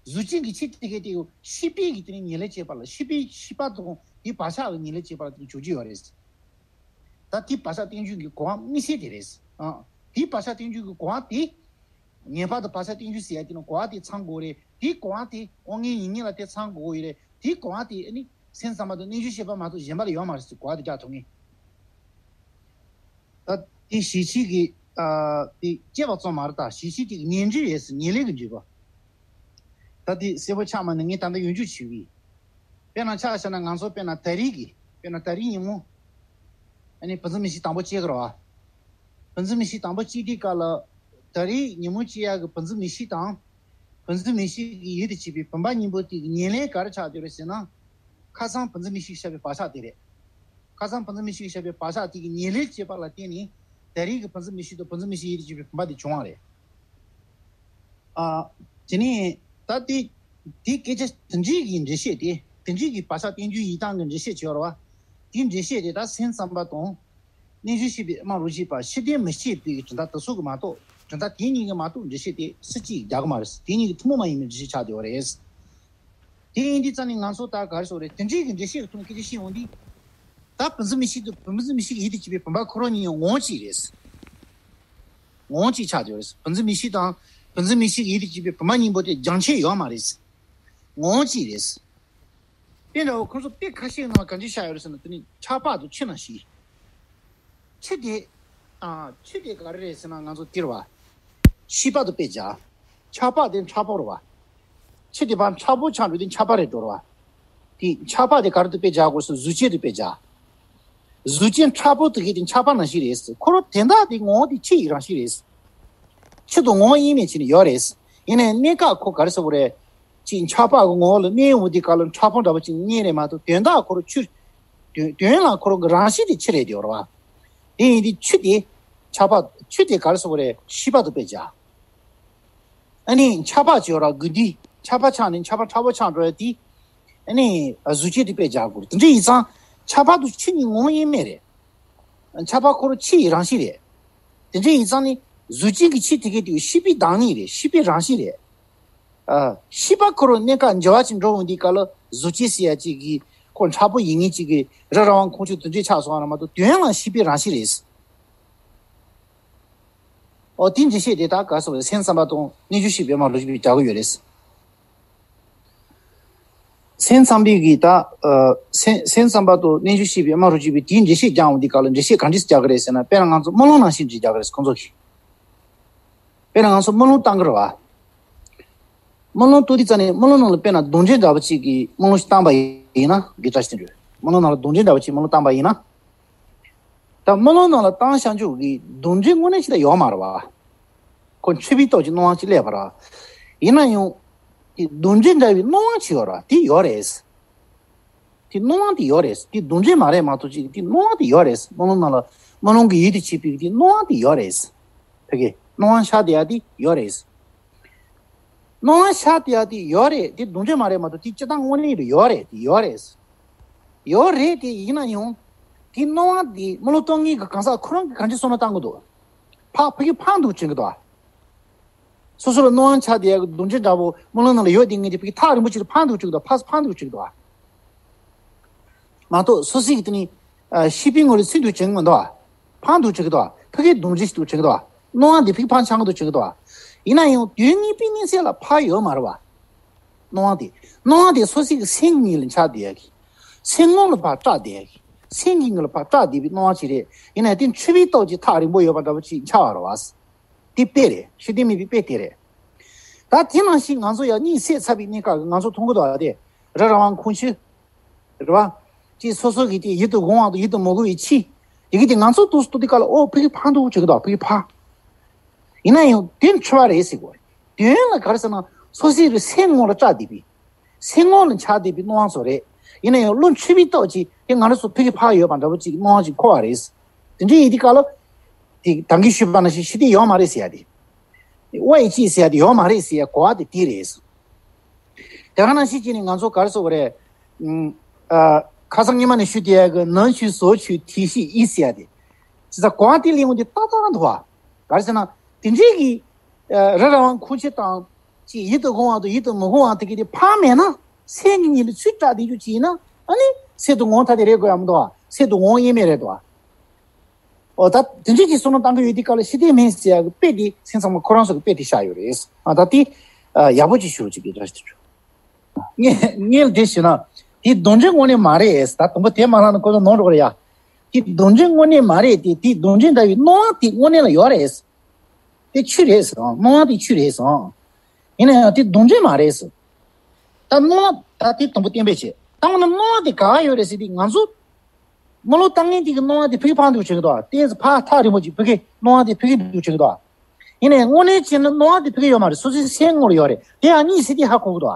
གཟུགས་ཅན་གྱི་ཕྱི་དེ་གའི་དེ་ཤེས་པའི་གི་དེ་ནི་ཉེར་ལེན་བྱེད་པ་ལ། ཤེས་པའི་ཤེས་པ་དང་དེའི་བག་ཆགས་ཀྱི་ཉེར་ལེན་བྱེད་པ་ལ་དེ་ནི་བྱུང་རྒྱུ་ཡོད་རེད། ད་དེའི་བག་ཆགས་རྟེན་འབྱུང་གི་གོ་བ་དམིགས་བསལ་དེ་རེད། ཨ། དེའི་བག་ཆགས་རྟེན་འབྱུང་གི་གོ་བ་དེ། ངེས་པར་དུ་བག་ཆགས་རྟེན་འབྱུང་ཟེར་ཡ་དེ་ནི་གོ་བ་དེ་ཚང་དགོས་རེད། དེའི་གོ་བ་དེ་དབང་མངོན་ཡིད་མངོན་ལ་དེ་ཚང་དགོས་ཡོད་རེད། དེའི་གོ་བ་དེ་ནི་སེམས་ཙམ་པ་དང་རྣལ་འབྱོར་ཤེས་པ་མ་གཏོགས་གཞན་པ་ལ་ཡོད་མ་རེད་ཟེར་གོ་བ་དེ་རྒྱག་ཐུབ་ངེས། ད་དེ་ཞི་བྱེད་ཀྱི་ཨ་དེ་སྐྱེས་པ་ཙམ་མ་རེད། ད་ཞི་བྱེད་ཀྱི་ཉེར་འབྲས་ཡོད་ཟེར། ཉེར་ལེན་གྱི་འབྲས་བུ། ད་དེ་གསལ་པོ་ཆགས་མ་ནི་ངས་ད་ལྟ་ཡང་བསྐྱར་ཞུ་གི་ཡིན། དཔེར་ན་ཆ་བཞག་ན་ང་ཚོ་དཔེར་ན་ད་རེས་ཀྱི་དཔེར་ན་ད་རེས་ཉིན་མོ། ཨ་ནི་བུམ་འཛིན་མིག་ཤེས་དང་པོ་སྐྱེ་གི་རེད་བ། བུམ་འཛིན་མིག་ཤེས་དང་པོ་སྐྱེ་དུས་སྐབས་ལ། ད་རེས་ཉིན་མོ་སྐྱེ་ཡག་གི་བུམ་འཛིན་མིག་ཤེས་དང་། བུམ་འཛིན་མིག་ཤེས་ཀྱི་ཡུལ་དུ་བྱེད་པའི་བུམ་པ་གཉིས་པོ་དེ་གི་ཉེར་ལེན་ག་རེ་ཆགས་བསྡད་རེད་ཟེར་ན། ཁ་སང་བུམ་འཛིན་མིག་ཤེས་ཀྱིས་བཞག་པའི་བག་ཆགས་དེ་རེད། ཁ་སང་བུམ་འཛིན་མིག་ཤེས་ཀྱིས་བཞག་པའི་བག་ཆགས་དེ་གི་ཉེར་ལེན་བྱེད་པ་ལ་བརྟེན་ནས། ད་རེས་ཀྱི་བུམ་འཛིན་མིག་ཤེས་དང་བུམ་འཛིན་མིག་ཤེས་ཡུལ་དུ་བྱེད་པའི་བུམ་པ་དེ་བྱུང་བ་རེད། ཨ། དེ་ནས་ད་དེ། དེ་སྐད་ཆ་དེ་འདྲའི་གི་འགྲེལ་བཤད་དེ། དེ་འདྲའི་གི་བག་ཆགས་རྟེན་འབྱུང་ཡིན་སྟངས་ཀྱི་འགྲེལ་བཤད་བྱེད་པ་རེད་བ། དེའི་འགྲེལ་བཤད་དེ་ད་སེམས་ཙམ་པ་དང་། རྣལ་འབྱོར་ཤེས་པའི་དབུ་མ་རུ་སྐྱེས་པ་ཕྱིར་ལྡན་མི་བྱེད་པའི་གི་དོན་དག་དེ་ཚོ་གི་མ་གཏོགས། དོན་དག་དེ་གཉིས་ཀྱི་མ་གཏོགས་འགྲེལ་བཤད་དེ་སུ་གཅིག་རྒྱག་གི་མ་རེད། དེ་གཉིས་ཀྱི་ཐུན་མོང་མ་ཡིན་པའི་འགྲེལ་བཤད་ཆགས་བསྡད་པ་རེད། དེ་ཡིན་དུས་ཙང་ནས་ང་ཚོ་ད་ག་རེ་ཟེར་དགོས་རེད། དེ་འདྲའི་གི་འགྲེལ་བཤད་ཀྱི་ཐོག་ནས་སྐད་ཆ་བཤད་འོང་དུས། ད་བུམ་འཛིན་མིག་ཤེས་དང་བུམ་འཛིན་མིག་ཤེས་ཀྱི་ཡུལ་དུ་བྱེད་པའི་བུམ་པ་ཁོ་རང་གཉིས་ཡང་ངོ་བོ་གཅིག་རེད། ངོ་བོ་གཅིག་ཆགས་བསྡད་ཡོད་རེད། བུམ་འཛིན་མིག་ཤེས་དང་བུམ་འཛིན་མིག་ཤེས་ཀྱི་ཡུལ་དུ་བྱེད་པའི་བུམ་པ་གཉིས་པོ་དེ་རྒྱང་ཆད་ཡོད་མ་རེད། ངོ་བོ་གཅིག་རེད། དེ་འདྲ་བོ་ཁོ་ཚོ་དཔེ་ཁ་ཤས་ནང་ལ་ག་འདྲ་བཤད་ཡོད་རེད་ཟེར་ན། དེ་ནི་ཆར་པ་དང་ཆུ་ནང་བཞིན། ཆུ་དེ། ཨ། ཆུ་དེ་ག་རེ་རེད་ཟེར་ན་ང་ཚོ་དེ་རེད་བ། ཤེས་པ་དང་དཔེ་སྦྱར། ཆར་པ་དེ་མཁྲེགས་པོ་རེད་བ། ཆུ་དེ་ཕར་མཁྲེགས་པོ་ཆགས་འགྲོ་དུས་ཆར་པ་རེད་འགྲོ་རེད་བ། དེ་ཆར་པ་དེ་ག་རེ་དང་དཔེ་སྦྱར་དགོས་ཟེར། གཟུགས་ཅན་དང་དཔེ་སྦྱར། གཟུགས་ཅན་མཁྲེགས་པོ་དེ་གའི་དེ་ཆར་པ་ནང་བཞིན་རེད་ཟེར། ཁོ་རང་དོན་དག་དེ་ངོ་བོ་དེ་ཆུ་ཡི་རང་བཞིན་རེད་ཟེར། ཆུ་དང་ངོ་བོ་དབྱེར་མེད་བྱས་ནས་ཡོད་རེད་ཟེར། ཡིན་ནའི་གནས་སྐབས་ཁོ་ག་རེ་ཟེར་དགོས་རེད། ཅིག་མཁྲེགས་པ་གི་ངོ་བོ་ལ་གནས་འོང་དུས་སྐབས་ལ་མཁྲེགས་པོ་འདྲ་པོ་ཅིག་གནས་རེད་མ་གཏོགས། དོན་དག་ཁོ་རང་ཆུ། དོན་དོན་ལ་ཁོ་རང་གི་རང་བཞིན་དེ་ཆུ་རེད་དེ་ཡོད་རེད་བ། དེ་ཡིན་དུས་ཆུ་དེ། ཆར་པ། ཆུ་དེ་ག་རེ་ཟེར་དགོས་རེད། ཤེས་པ་དང་དཔེ་སྦྱར། ཨ་ནི་ཆར་པ་ཅིག་ཡོད་རེད་དགུན་དུས། ཆར་པ་ཆགས་ནས་ཆར་པ་མཁྲེགས་པོ་ཆགས་འགྲོ་ཡ་དེ། ཨ་ནི་གཟུགས་ཅན་དང་དཔེ་སྦྱར་དགོས་རེད། དེ་འདྲ་ཡིན་ཙང་ཆར་པ་དང་ཆུ་གཉིས་ངོ་བོ་དབྱེར་མེད་རེད། ཆར་པ་ཁོ་རང་ཆུ་ཡི་རང་བཞིན་རེད། དེ་འདྲ་ཡིན་ཙང་ནི་གཟུགས་ཅན་གྱི་ཆུ་དེ་གའི་དེ་ཤེས་པའི་བདག་ཉིད་རེད། ཤེས་པའི་རང་བཞིན་རེད། ཨ། ཤེས་པ་ཁོ་རང་གནས་སྐབས་འགྱུར་བ་ཅིག་འགྲོ་འོང་དུས་སྐབས་ལ་གཟུགས་ཅན་ཟེར་ཡ་ཅིག་གི་ཁོ་མཁྲེགས་པོ་ཡིན་ངེས་ཅིག་གི་རི་ར་བ་ཁོང་ཆུ་དེ་འདྲས་ཆགས་སོང་བ་རེད་མ་གཏོགས་དོན་ལ་ཤེས་པའི་རང་བཞིན་རེད། ཨོ་དེ་འགྲེལ་བཤད་དེ་ད་ག་ཟེར་བ་རེད། སེམས་ཙམ་པ་དང་རྣལ་འབྱོར་ཤེས་པའི་དབུ་མ་ལུགས་ཀྱི་རྒྱག་གི་ཡོད་རེད། སེམས་ཙམ་པའི་གི་ད་ཨ་སེམས་སེམས་ཙམ་པ་དང་རྣལ་འབྱོར་ཤེས་པའི་ཨ་མ་རུ་གཅིག་པའི་དེའི་འགྲེལ་བཤད་རྒྱག་འོང་དུས་སྐབས་ལ་འགྲེལ་བཤད་ག་འདྲས་རྒྱག་གི་རེད་ཟེར་ན། དཔེར་ན་ང་ཚོ་སྨོན་ལམ་ནང་བཞིན་འགྲེལ་རྒྱག་གི་རེད། ཁོང་ཚོ་གིས་དཔེར་ན་ང་ཚོ་སྨོན་ལམ་བཏང་གི་རེད་བ། སྨོན་ལམ་བཏང་དུས་ཙ་ནས་སྨོན་ལམ་ནང་ལ་དཔེར་ན་གདོན་འདྲེ་འདྲ་པོ་གཅིག་གིས་སྨོན་ལམ་ཞིག་བཏང་པ་ཡིན་ན། དགེ་བཀྲ་ཤིས་འགྲོ། སྨོན་ལམ་ནང་ལ་གདོན་འདྲེ་འདྲ་པོ་གཅིག་སྨོན་ལམ་བཏང་པ་ཡིན་ན། ད་སྨོན་ལམ་ནང་ལ་བཏང་བཞག་རྒྱུ་གི་གདོན་འདྲེ་དངོས་གནས་ཅིག་ད་ཡོད་མ་རེད་བ། ཁོ་མཆོད་པའི་སྟོབས་ཀྱི་སྣང་བ་ཅིག་སླེབས་པ་རེད། ཡིན་ན་ཡང་། དེ་གདོན་འདྲེ་འདྲ་བའི་སྣང་བ་ཅིག་ཡོད་རེད་བ། དེ་ཡོད་རེད། དེ་སྣང་བ་དེ་ཡོད་རེད། དེ་གདོན་འདྲེ་མ་རེད་མ་གཏོགས་ཅིག་དེ་སྣང་བ་དེ་ཡོད་རེད། སྨོན་ལམ་ནང་ལ་སྨོན་ལམ་གྱི་ཡུལ་དུ་བྱེད་པའི་དེ་སྣང་བ་དེ་ཡོད་རེད། ཕ་གི་སྣང་བ་ཤར་བསྡད་ཡ་དེ་ཡོད་རེད། སྣང་བ་ཤར་བསྡད་ཡ་དེ་ཡོད་རེད། དེ་གདོན་འདྲེ་མ་རེད་མ་གཏོགས་དེ་སྤྱིར་བཏང་དངོས་གནས་རེད། ཡོད་རེད། དེ་ཡོད་རེད། ཡོད་རེད། དེ་ཡིན་ན་ཡང་། དེ་སྣང་བ་དེ་སྨོན་ལམ་གཏོང་མཁན་གྱི་གང་ཟག་ཁོ་རང་གིས་གང་ཅི་བསམ་བློ་བཏང་གི་འདུག་ཕ་ཕ་གི་ཕར་འདུག་བྱེད་ཀྱི་འདུག་སོ་སོ་ལ་སྣང་བ་ཆགས་བསྡད་ཡ་གི་གདོན་འདྲེ་འདྲ་པོ་སྨོན་ལམ་ནང་ལ་ཡོད་དེ་ངས་དེ་ཕ་གི་ཐག་རིང་པོ་ཅིག་ལ་ཕར་འདུག་བྱེད་ཀྱི་འདུག་ཕར་ཕར་འདུག་བྱེད་ཀྱི་འདུག་མ་གཏོགས་སོ་སོ་གི་དེ་ནི། ཨ་ཤེས་པའི་ངོ་ལ་ཚུད་འདུག་བྱེད་ཀྱི་མི་འདུག་ཕར་འདུག་བྱེད་ཀྱི་འདུག་ཕ་གི་གདོན་འདྲེ་ཞིག་འདུག་བྱེད་ཀྱི་འདུག་སྣང་བ་འདི་ཕ་གི་ཕར་འཆང་གི་འདུག་བྱེད་ཀྱི་འདུག་ཡིན་ན་ཡང་དུས་ངེས་པའི་གནས་ཚད་ལ་ཕར་ཡོད་མ་རེད་བ། སྣང་བ་དེ། སྣང་བ་དེ་སོ་སོ་གི་སེམས་ངོས་ལ་འཆར་བསྡད་ཡ་གི། སེམས་ངོ་ལ་ཕར་བཀྲག་བསྡད་ཡ་གི། སེམས་ཀྱི་ངོས་ལ་ཕར་བཀྲག་བསྡད་པའི་སྣང་བ་ཅིག་རེད། ཡིན་ན་དེ་མཆོད་པའི་སྟོབས་ཀྱི་ཐག་རིང་པོ་ཡོད་པ་འདྲ་པོ་ཅིག་འཆར་བ་རེད་བ། དེ་དཔེ་རེད། ཤེས་ལྡན་མིན་པའི་དཔེ་དེ་རེད། ད་དེ་ནང་བཞིན་ང་ཚོ་ཡང་གཉིད་སད་ཚར་བའི་གནས་སྐབས་ཀྱི་ང་ཚོ་མཐོང་གི་འདུག་བ། དེ་རི་ར་བ་ཁོང་ཆུ། རེད་བ། ཅིག་སོ་སོ་གི་དེ་ཡིད་དུ་འོང་བ་དང་ཡིད་དུ་མི་འོང་བའི་ཆོས། དེ་གི་དེ་ང་ཚོ་ཏོག་ཙམ་ཏོག་ཙམ་ག་ལ་ཨོ་ཕ་གི་ཕར་འདུག་བྱེད་ཀྱི་འདུག་ཕ་གི་ཕར། ཡིན་ན་ཡང་དེ་འཆར་བ་རེད་ཟེར་གོ། དོན་ལ་ག་རེ་ཟེར་ན་སོ་སོའི་རི་སེམས་ངོ་ལ་བཀྲག་བསྡད་པའི། སེམས་ངོ་ལ་འཆར་བསྡད་པའི་སྣང་བ་ཚོ་རེད། ཡིན་ན་ཡང་བློ་འཆོལ་བའི་སྟོབས་ཀྱིས་དེ་ང་རང་ཚོ་ཕ་གི་ཕར་ཡོད་པ་འདྲ་པོ་ཅིག་སྣང་བ་ཅིག་འཁོར་བ་རེད། དེ་འདྲའི་ཡིན་དུས་སྐབས་ལ། དེ་ད་གིན་ཞུས་པ་ནང་བཞིན་ཤི་དེ་ཡོད་མ་རེད་ཟེར་ཡ་དེ། དབའ་ཡི་ཅི་ཟེར་ཡ་དེ་ཡོད་མ་རེད་ཟེར་ཡ་གོ་བ་དེ་དེ་རེད། དེ་ག་ནང་བཞིན་བྱས་ནས་ང་ཚོ་ག་རེ་ཟེར་དགོས་རེད། ཨ། ཁ་སང་ཉི་མ་ནས་ཞུས་བསྡད་ཡ་གི་ནང་ཆོས་ཟོག་ཆོས་དེ་ཤེས་ཨི་ཟེར་ཡ་དེ། ཅི་ཟེར་གོ་བ་དེ་ལེན་འོང་དེ་ཏག་ཏག་འདུག་བ། ག་རེ་ཟེར་ན་དེ་འདྲའི་གི། ཨ། རི་ར་བ་ཁོང་ཆུ་དང་། ཅི་ཡིད་དུ་འོང་བ་དང་ཡིད་དུ་མི་འོང་བ་དེ་གི་དེ་ཕར་མེད་ན། སེམས་ཀྱི་ངོས་ལ་ཚུར་བཀྲག་བསྡད་རྒྱུ་ཅིག་ཡིན་ན། ཨ་ནི་སེམས་དུ་འོང་ཐ་དེ་རེད་དགོས་ཡ་མི་འདུག་བ། སེམས་དུ་འོང་ཡས་མེད་རེད་འདུག་བ། ཨོ་ད་དེ་འདྲ་གྱི་བསམ་བློ་བཏང་གི་ཡོད་དུས་སྐབས་ལ་ཤི་དེ་མིན་ཟེར་ཡ་གི་དཔེ་དེ་སེམས་ཚང་མ་ཁོ་རང་ཚོ་གི་དཔེ་དེ་བཞག་ཡོད་རེད། ཨ་ད་དེ་ཨ་ཡག་པོ་ཅིག་ཞུ་རོགས་ཅིག་གི་འདྲ་ཞིག་ཞུ། ངས་ངས་དེ་ཞུ་ན་དེ་གདོན་འདྲེ་དངོས་གནས་མ་རེད། ད་དང་པོ་དེ་མ་ལྷག་ན་ཁོ་ཚོ་ནོར་འགྲོ་གི་རེད་ཡ། དེ་གདོན་འདྲེ་དངོས་གནས་མ་རེད། དེ་དེ་གདོན་འདྲེ་འདྲ་བའི་སྣང་བ་དེ་དངོས་གནས་ལ་ཡོད་རེད། དེ་ཆོས་རེད་ཟེར། སྣང་བ་དེ་ཆོས་རེད་ཟེར། ཡིན་ན་ཡང་དེ་གདོན་འདྲེ་མ་རེད་ཟེར། ད་སྣང་བ་ད་དེ་དང་པོ་གཏན་འབེབས་བྱེད། ད་འོ་ན་སྣང་བ་དེ་ག་བ་ཡོད་རེད་ཟེར་དུས་ང་ཚོ། སྨོན་ལམ་བཏང་མཁན་དེ་གི་སྣང་བ་དེ་ཕ་གི་ཕར་འདུག་བྱེད་ཀྱི་འདུག་ཏོག་ཙམ་ཕར་ཐག་རིང་པོ་ཅིག་ཕ་གི་སྣང་བ་དེ་ཕ་གི་འདུག་བྱེད་ཀྱི་འདུག་ཡིན་ནའི་དངོས་གནས་བྱས་ན་སྣང་བ་དེ་ཕ་གི་ཡོད་མ་རེད། སོ་སོའི་སེམས་ངོ་ལ་ཡོད་རེད། དེ་ཡང་གཉིད་སད་དེ་ཧ་གོ་གི་འདུག་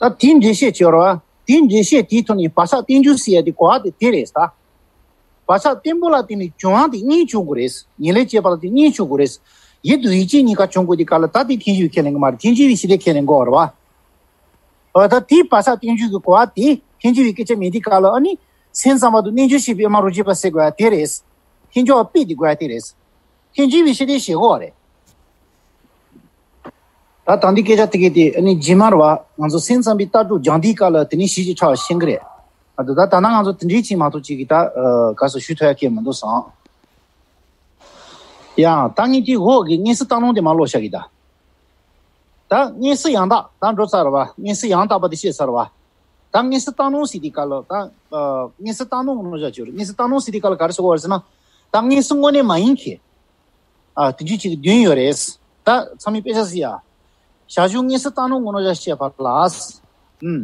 ད་དེའི་འགྲེལ་བཤད་བྱེད་རོགས། དེའི་འགྲེལ་བཤད་དེའི་ཐོག་ནས་བག་ཆགས་རྟེན་འབྱུང་ཟེར་ཡ་དེ་གོ་བ་དེ་དེ་རེད་ད། བག་ཆགས་བརྟན་པོ་ལ་བརྟེན་ནས་བྱུང་བ་དེ་གཉིས་བྱུང་དགོས་རེད། ཉེར་ལེན་བྱས་པ་ལ་དེ་གཉིས་བྱུང་དགོས་རེད། ཡིད་དང་ཡིད་བྱེད་གཉིས་ཀ་བྱུང་དགོས་དུས་སྐབས་ལ་ད་དེ་ཐེག་ཆེན་པས་ཁས་ལེན་གི་མ་རེད། ཐེག་ཆེན་པའི་ཤེས་ལྡན་ཁས་ལེན་དགོས་པ་རེད་བ། འོ་ད་དེའི་བག་ཆགས་རྟེན་འབྱུང་གི་གོ་བ་དེ་ཐེག་ཆེན་པའི་སྐད་ཆ་མེད་དུས་སྐབས་ལ་ཨ་ནི་སེམས་ཙམ་པ་དང་རྣལ་འབྱོར་ཤེས་པའི་ཨ་མ་རུ་སྐྱེས་པ་ཟེར་དགོས་ཡ་དེ་རེད། ཐེག་མཆོག་དཔེ་དེ་དགོས་ཡ་དེ་རེད། ཐེག་ཆེན་པའི་ཤེས་ལྡན་ཞེས་གོ་བ་རེད། ད་དང་དེ་སྐད་ཆ་དེ་གས་དེ་ཨ་ནི་རྗེས་མར་བ་ང་ཚོ་སེམས་ཙམ་པའི་ལྟ་གྲུབ་སྦྱང་དུས་སྐབས་ལ་དེ་ནི་ཞིབ་ཅིག་ཕྲ་བ་ཤེས་གི་རེད། ཨ་ད་ད་ད་ན་ང་ཚོ་དེ་འདྲའི་ཆེས་མ་གཏོགས་ཅིག་གི་ད་ག་སོ་ཞུ་ཐུབ་ཡ་ཁེལ་མི་འདུག་སང་། ཡང་ད་ངས་དེའི་འོག་གི་མངོན་གསལ་བཏང་སྣང་དེ་མར་ཀློག་བཞག་གི་ད། ད་མངོན་གསལ་ཡང་དག་ད་འགྲོ་ཚར་བ། མངོན་གསལ་ཡང་དག་པ་དེ་བཤད་ཚར་བ། ད་མངོན་གསལ་བཏང་སྣང་ཟེར་དུས་སྐབས་ལ་ད། ཨ། མངོན་གསལ་བཏང་སྣང་ངོ་ནོར་བཞག་ཅིག་ཡོད་རེད། མངོན་གསལ་བཏང་སྣང་ཟེར་དུས་སྐབས་ལ་ག་རེ་ཟེར་དགོས་རེད་ཟེར་ན། ད་མངོན་གསལ་དངོས་གནས་མ་ཡིན་མཁན། ཨ། དེ་འདྲ་ཅིག་བདུན་ཡོད་རེད། ད་ཚང་མས་དཔེ་ཆ་གཟིགས་ཡ། ཞར་བྱུང་མངོན་གསལ་བཏང་སྣང་ངོ་ནོར་བཞག་བཤད་པ་ལ། ཨུམ།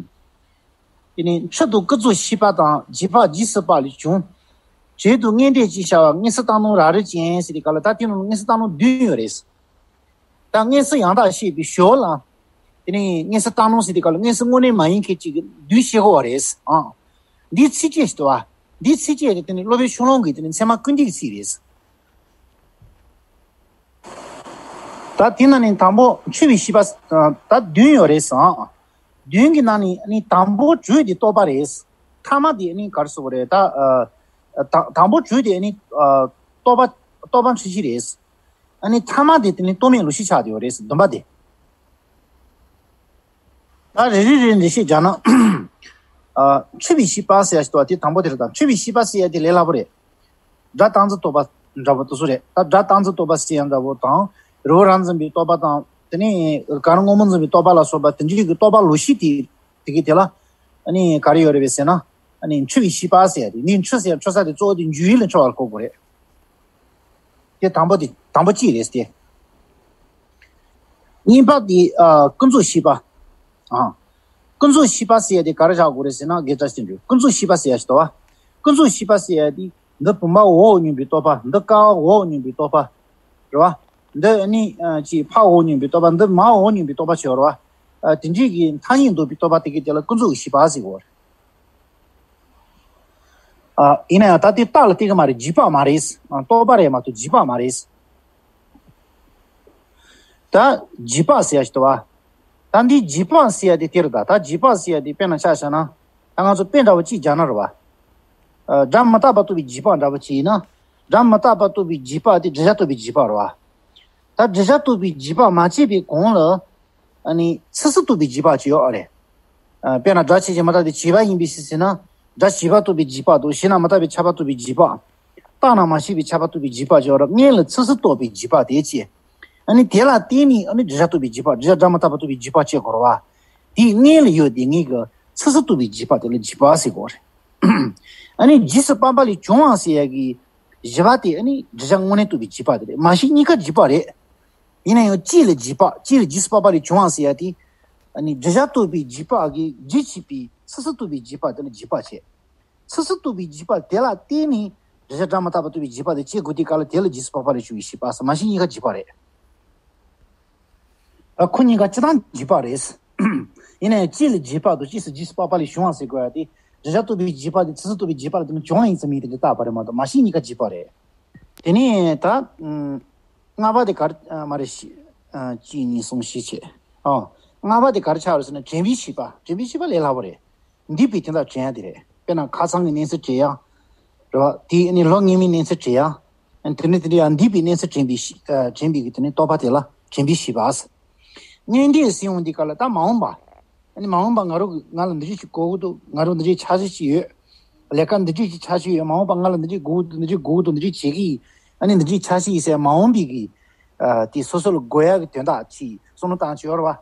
དེ་ནས་འཆི་དང་སྐུ་རྩོད་ཤེས་པ་དང་རྗེས་དཔག་རྗེས་སུ་དཔག་ལས་བྱུང་། བྱེད་དང་དངོས་འབྲེལ་གྱིས་བྱ་བ་མངོན་གསལ་བཏང་སྣང་རབ་རིབ་ཅན་ཟེར་དུས་སྐབས་ལ་ད་དེ་ནང་མངོན་གསལ་བཏང་སྣང་བདུན་ཡོད་རེད། ད་མངོན་གསལ་ཡང་དག་བཤད་པའི་ཞོར་ལ། དེ་ནས་མངོན་གསལ་བཏང་སྣང་ཟེར་དུས་སྐབས་ལ་མངོན་གསལ་དངོས་གནས་མ་ཡིན་མཁན་གཅིག་གི་བདུན་བཤད་དགོས་པ་རེད་ཨང་། འདིའི་ཚིགས་བཅད་ཞིག་འདུག་བ། འདིའི་ཚིགས་བཅད་དེ་དེ་ནི་སློབ་དཔོན་ཤོ་ལོ་ཀ་གི་དེ་ནི་ཚད་མ་ཀུན་བཏུས་ཀྱི་ཚིག་རེད། ད་དེ་ནང་ནས་དང་པོ་འཆི་བའི་ཤེས་པ། ད་བདུན་ཡོད་རེད་ཨང་། བདུན་གྱི་ནང་ནས་ནི་དང་པོ་དྲུག་དེ་རྟོག་པ་རེད། ཐ་མ་དེ་ནི་ག་རེ་ཟེར་དགོས་རེད་ད། ཨ། དང་དང་པོ་དྲུག་དེ་ནི་ཨ། རྟོག་པ། རྟོག་པ་འཁྲུལ་གཞི་རེད། ཨ་ནི་ཐ་མ་དེ་དེ་ནི་རྟོག་མེད་ལུགས་ཤེས་ཆགས་བསྡད་ཡོད་རེད། བདུན་པ་དེ། ད་རེ་རེ་རེ་འགྲེལ་བཤད་རྒྱག་ན། ཨ། འཆི་བའི་ཤེས་པ་ཟེར་ཡ་ཞིག་འདུག་བ། དེ་དང་པོ་དེ་རེད། ད་འཆི་བའི་ཤེས་པ་ཟེར་ཡ་དེ་ལས་སླ་པོ་རེད། སྒྲ་རྟག་འཛིན་རྟོག་པ་འདྲ་པོ་དེ་ཚོ་རེད། ད་སྒྲ་རྟག་འཛིན་རྟོག་པ་ཟེར་ཡ་འདྲ་པོ་དང་། རི་བོ་རབ་འཛིན་པའི་རྟོག་པ་དང་ དེ་ནས་གང་རུང་སྔོན་མ་འཛིན་པའི་རྟོག་པ་ལ་སོགས་པ་དེ་འདྲའི་གི་རྟོག་པ་ལོག་ཤེས་དེ་དེ་གི་དེ་ལ་ཨ་ནི་ག་རེ་ཡོད་རེད་པས་ཟེར་ན། ཨ་ནི་འཁྲུལ་བའི་ཤེས་པ་ཟེར་ཡ་དེ་ནི་འཁྲུལ་ཟེར་ཡ་འཁྲུལ་ས་དེ་གཙོ་བོ་དེ་འཇུག་ཡུལ་ལ་འཁྲུལ་བར་གོ་དགོས་རེད། དེ་དང་པོ་དེ་དང་པོ་གཅིག་རེད་དེ། གཉིས་པ་དེ་ཨ་ཀུན་རྫོབ་ཤེས་པ། ཨ། ཀུན་རྫོབ་ཤེས་པ་ཟེར་ཡ་དེ་ག་རེ་བཞག་དགོས་རེད་ཟེར་ན། དགེ་ཅར་ཞིག་འདུག་ཀུན་རྫོབ་ཤེས་པ་ཟེར་ཡ་ཞིག་འདུག་བ། ཀུན་རྫོབ་ཤེས་པ་ཟེར་ཡ་དེ་འདི་བུམ་པ་འོག་མྱོང་བའི་རྟོག་པ། འདི་ཀ་བ་འོག་མྱོང་བའི་རྟོག་པ། རེད་བ། འདི་ནི་ཅིག་ཕ་འོག་མྱོང་བའི་རྟོག་པ། འདི་མ་འོག་མྱོང་བའི་རྟོག་པ་བྱས་རེད་བ། དེ་འདྲའི་གི་ཐ་སྙད་འདོགས་པའི་རྟོག་པ་དེ་གི་དེ་ལ་ཀུན་རྫོབ་ཀྱི་ཤེས་པ་ཟེར་གོ་རེད། ཡིན་ན་ཡང་ད་དེ་རྟགས་ལ་བལྟས་ཀྱི་མ་རེད། རྗེས་དཔག་མ་རེད། རྟོག་པ་རེད་མ་གཏོགས་རྗེས་དཔག་མ་རེད། ད་རྗེས་དཔག་ཟེར་ཡ་ཞིག་འདུག་བ། ད་འདི་རྗེས་དཔག་ཟེར་ཡ་དེ་དེ་རེད་ད། ད་རྗེས་དཔག་ཟེར་ཡ་དེ་དཔེར་ན་ཆ་བཞག་ན། ད་ང་ཚོ་དཔེ་འདྲ་བོ་གཅིག་སྦྱར་ན་རེད་བ། སྒྲ་མི་རྟག་པ་རྟོགས་པའི་རྗེས་དཔག་འདྲ་བོ་གཅིག་ཡིན་ན། སྒྲ་མི་རྟག་པ་རྟོགས་པའི་རྗེས་དཔག་དེ་བསྒྲུབ་བྱ་རྟོགས་པའི་རྗེས་དཔག་རེད་བ། ད་བསྒྲུབ་བྱ་རྟོགས་པའི་རྗེས་དཔག་མ་བྱས་པའི་གོང་ལ། ཨ་ནི་ཚུལ་གསུམ་རྟོགས་པའི་རྗེས་དཔག་ཅིག་ཡོད་རེད། དཔེར་ན་སྒྲ་ཆོས་ཅན་མི་རྟག་སྟེ་བྱས་པ་ཡིན་པའི་ཕྱིར་ཟེར་ན། སྒྲ་བྱས་པ་རྟོགས་པའི་རྗེས་དཔག་འདུག་བྱས་ན་མི་རྟག་པའི་ཁྱབ་པ་རྟོགས་པའི་རྗེས་དཔག་རྟག་ན་མ་བྱས་པའི་ཁྱབ་པ་རྟོགས་པའི་རྗེས་དཔག་ཅིག་ཡོད་རེད། སྔོན་ལ་ཚུལ་གསུམ་རྟོགས་པའི་རྗེས་དཔག་དེ་བྱས། ཨ་ནི་དེ་ལ་བརྟེན་ནས་ཨ་ནི་བསྒྲུབ་བྱ་རྟོགས་པའི་རྗེས་དཔག་བསྒྲུབ་བྱ་སྒྲ་མི་རྟག་པ་རྟོགས་པའི་རྗེས་དཔག་བྱེད་དགོས་རེད་བ། དེའི་སྔོན་ལ་ཡོད་དེ་ངེད་ཀྱི་ཚུལ་གསུམ་རྟོགས་པའི་རྗེས་དཔག་དེ་ལ་རྗེས་དཔག་ཟེར་གོ་རེད། ཨ་ནི་རྗེས་སུ་དཔག་པ་ལས་བྱུང་བ་ཟེར་ཡ་གི་བཞི་པ་དེ་ཨ་ནི་བསྒྲུབ་བྱ་དངོས་གནས་རྟོགས་པའི་རྗེས་དཔག་དེ་རེད། མ་གཞི་གཉིས་ཀ་རྗེས་དཔག་རེད། ཡིན་ན་ཡང་གཅིག་ལ་རྗེས་དཔག་གཅིག་ལ་རྗེས་སུ་དཔག་པ་ལས་བྱུང་བ་ཟེར་ཡ་དེ། ཨ་ནི་བསྒྲུབ་བྱ་རྟོགས་པའི་རྗེས་དཔག་གི་རྗེས་བྱེད་པའི་ཚུལ་གསུམ་རྟོགས་པའི་རྗེས་དཔག་དེ་ལ་རྗེས་དཔག་བྱེད། ཚུལ་གསུམ་རྟོགས་པའི་རྗེས་དཔག་དེ་ལ་བརྟེན་ནས་བསྒྲུབ་བྱ་སྒྲ་མི་རྟག་པ་རྟོགས་པའི་རྗེས་དཔག་དེ་བྱེད་དགོས་དུས་སྐབས་ལ་དེ་ལ་རྗེས་སུ་དཔག་པ་ལས་བྱུང་བའི་ཤེས་པ་ཟེར། མ་གཞི་གཉིས་ཀ་རྗེས་དཔག་རེད། ཨ། ཁོ་གཉིས་ཀ་སྤྱིར་བཏང་རྗེས་དཔག་རེད། ཡིན་ན་ཡང་གཅིག་ལ་རྗེས་དཔག་དང་གཅིག་སུ་རྗེས་སུ་དཔག་པ་ལས་བྱུང་བ་ཟེར་དགོས་ཡ་དེ། བསྒྲུབ་བྱ་རྟོགས་པའི་རྗེས་དཔག་དེ་ཚུལ་གསུམ་རྟོགས་པའི་རྗེས་དཔག་ལ་དེ་ནི་བྱུང་བ་ཡིན་ཙམ་ཡིན་དེ་འདྲ་བཏགས་པ་རེད་མ་གཏོགས་མ་གཞི་གཉིས་ཀ་རྗེས་དཔག་རེད། དེ་ནས་ད། ཨ། ལྔ་པ་དེ་ག་རེ། ཨ། མ་རེད། ཤི། ཨ། གཅིག་གཉིས་གསུམ་བཞི་བྱས། ཨ། ལྔ་པ་དེ་ག་རེ་ཆགས་རེད་ཟེར་ན་དྲན་པའི་ཤེས་པ། དྲན་པའི་ཤེས་པ་ལས་སླ་པོ་རེད། འདས་པའི་དོན་དག་དྲན་ཡ་དེ་རེད། དཔེར་ན་ཁ་སང་གི་གནས་ཚུལ་དྲན་ཡ། རེད་བ། དེ་ནི་ལོ་སྔོན་མའི་གནས་ཚུལ་དྲན་ཡ། དེ་ནས་དེ་འདྲ་ཡང་འདས་པའི་གནས་ཚུལ་དྲན་པའི་ཤེས། ཨ། དྲན་པའི་གི་དེ་ནས་རྟོག་པ་དེ་ལ་དྲན་པའི་ཤེས་པ། མངོན་འདོད་ཟེར་ཡོང་དུས་སྐབས་ལ་ད་མ་འོངས་པ། ཨ་ནི་མ་འོངས་པ་ང་རང་གི་ང་ལ་འདི་འདྲ་ཞིག་དགོས་ཀྱི་འདུག་ང་རང་འདི་འདྲའི་འཆར་གཞི་ཞིག་ཡོད། ལས་ཀ་འདི་འདྲ་ཞིག་འཆར་གཞི་ཡོད། མ་འོངས་པ་ང་ལ་འདི་འདྲ་དགོས་ཀྱི་འདུག་འདི་འདྲ་དགོས་ཀྱི་འདུག་འདི་འདྲ་བྱེད་ཀྱི་ཡིན། ཨ་ནི་འདི་འདྲའི་འཆར་གཞི་ཡིན་ཟེར་མ་འོངས་པའི་གི། ཨ། དེ་སོ་སོ་ལ་དགོས་ཡག་གི་དོན་དག་ཅིག་བསམ་བློ་བཏང་བྱས་ཡོད་རེད་བ།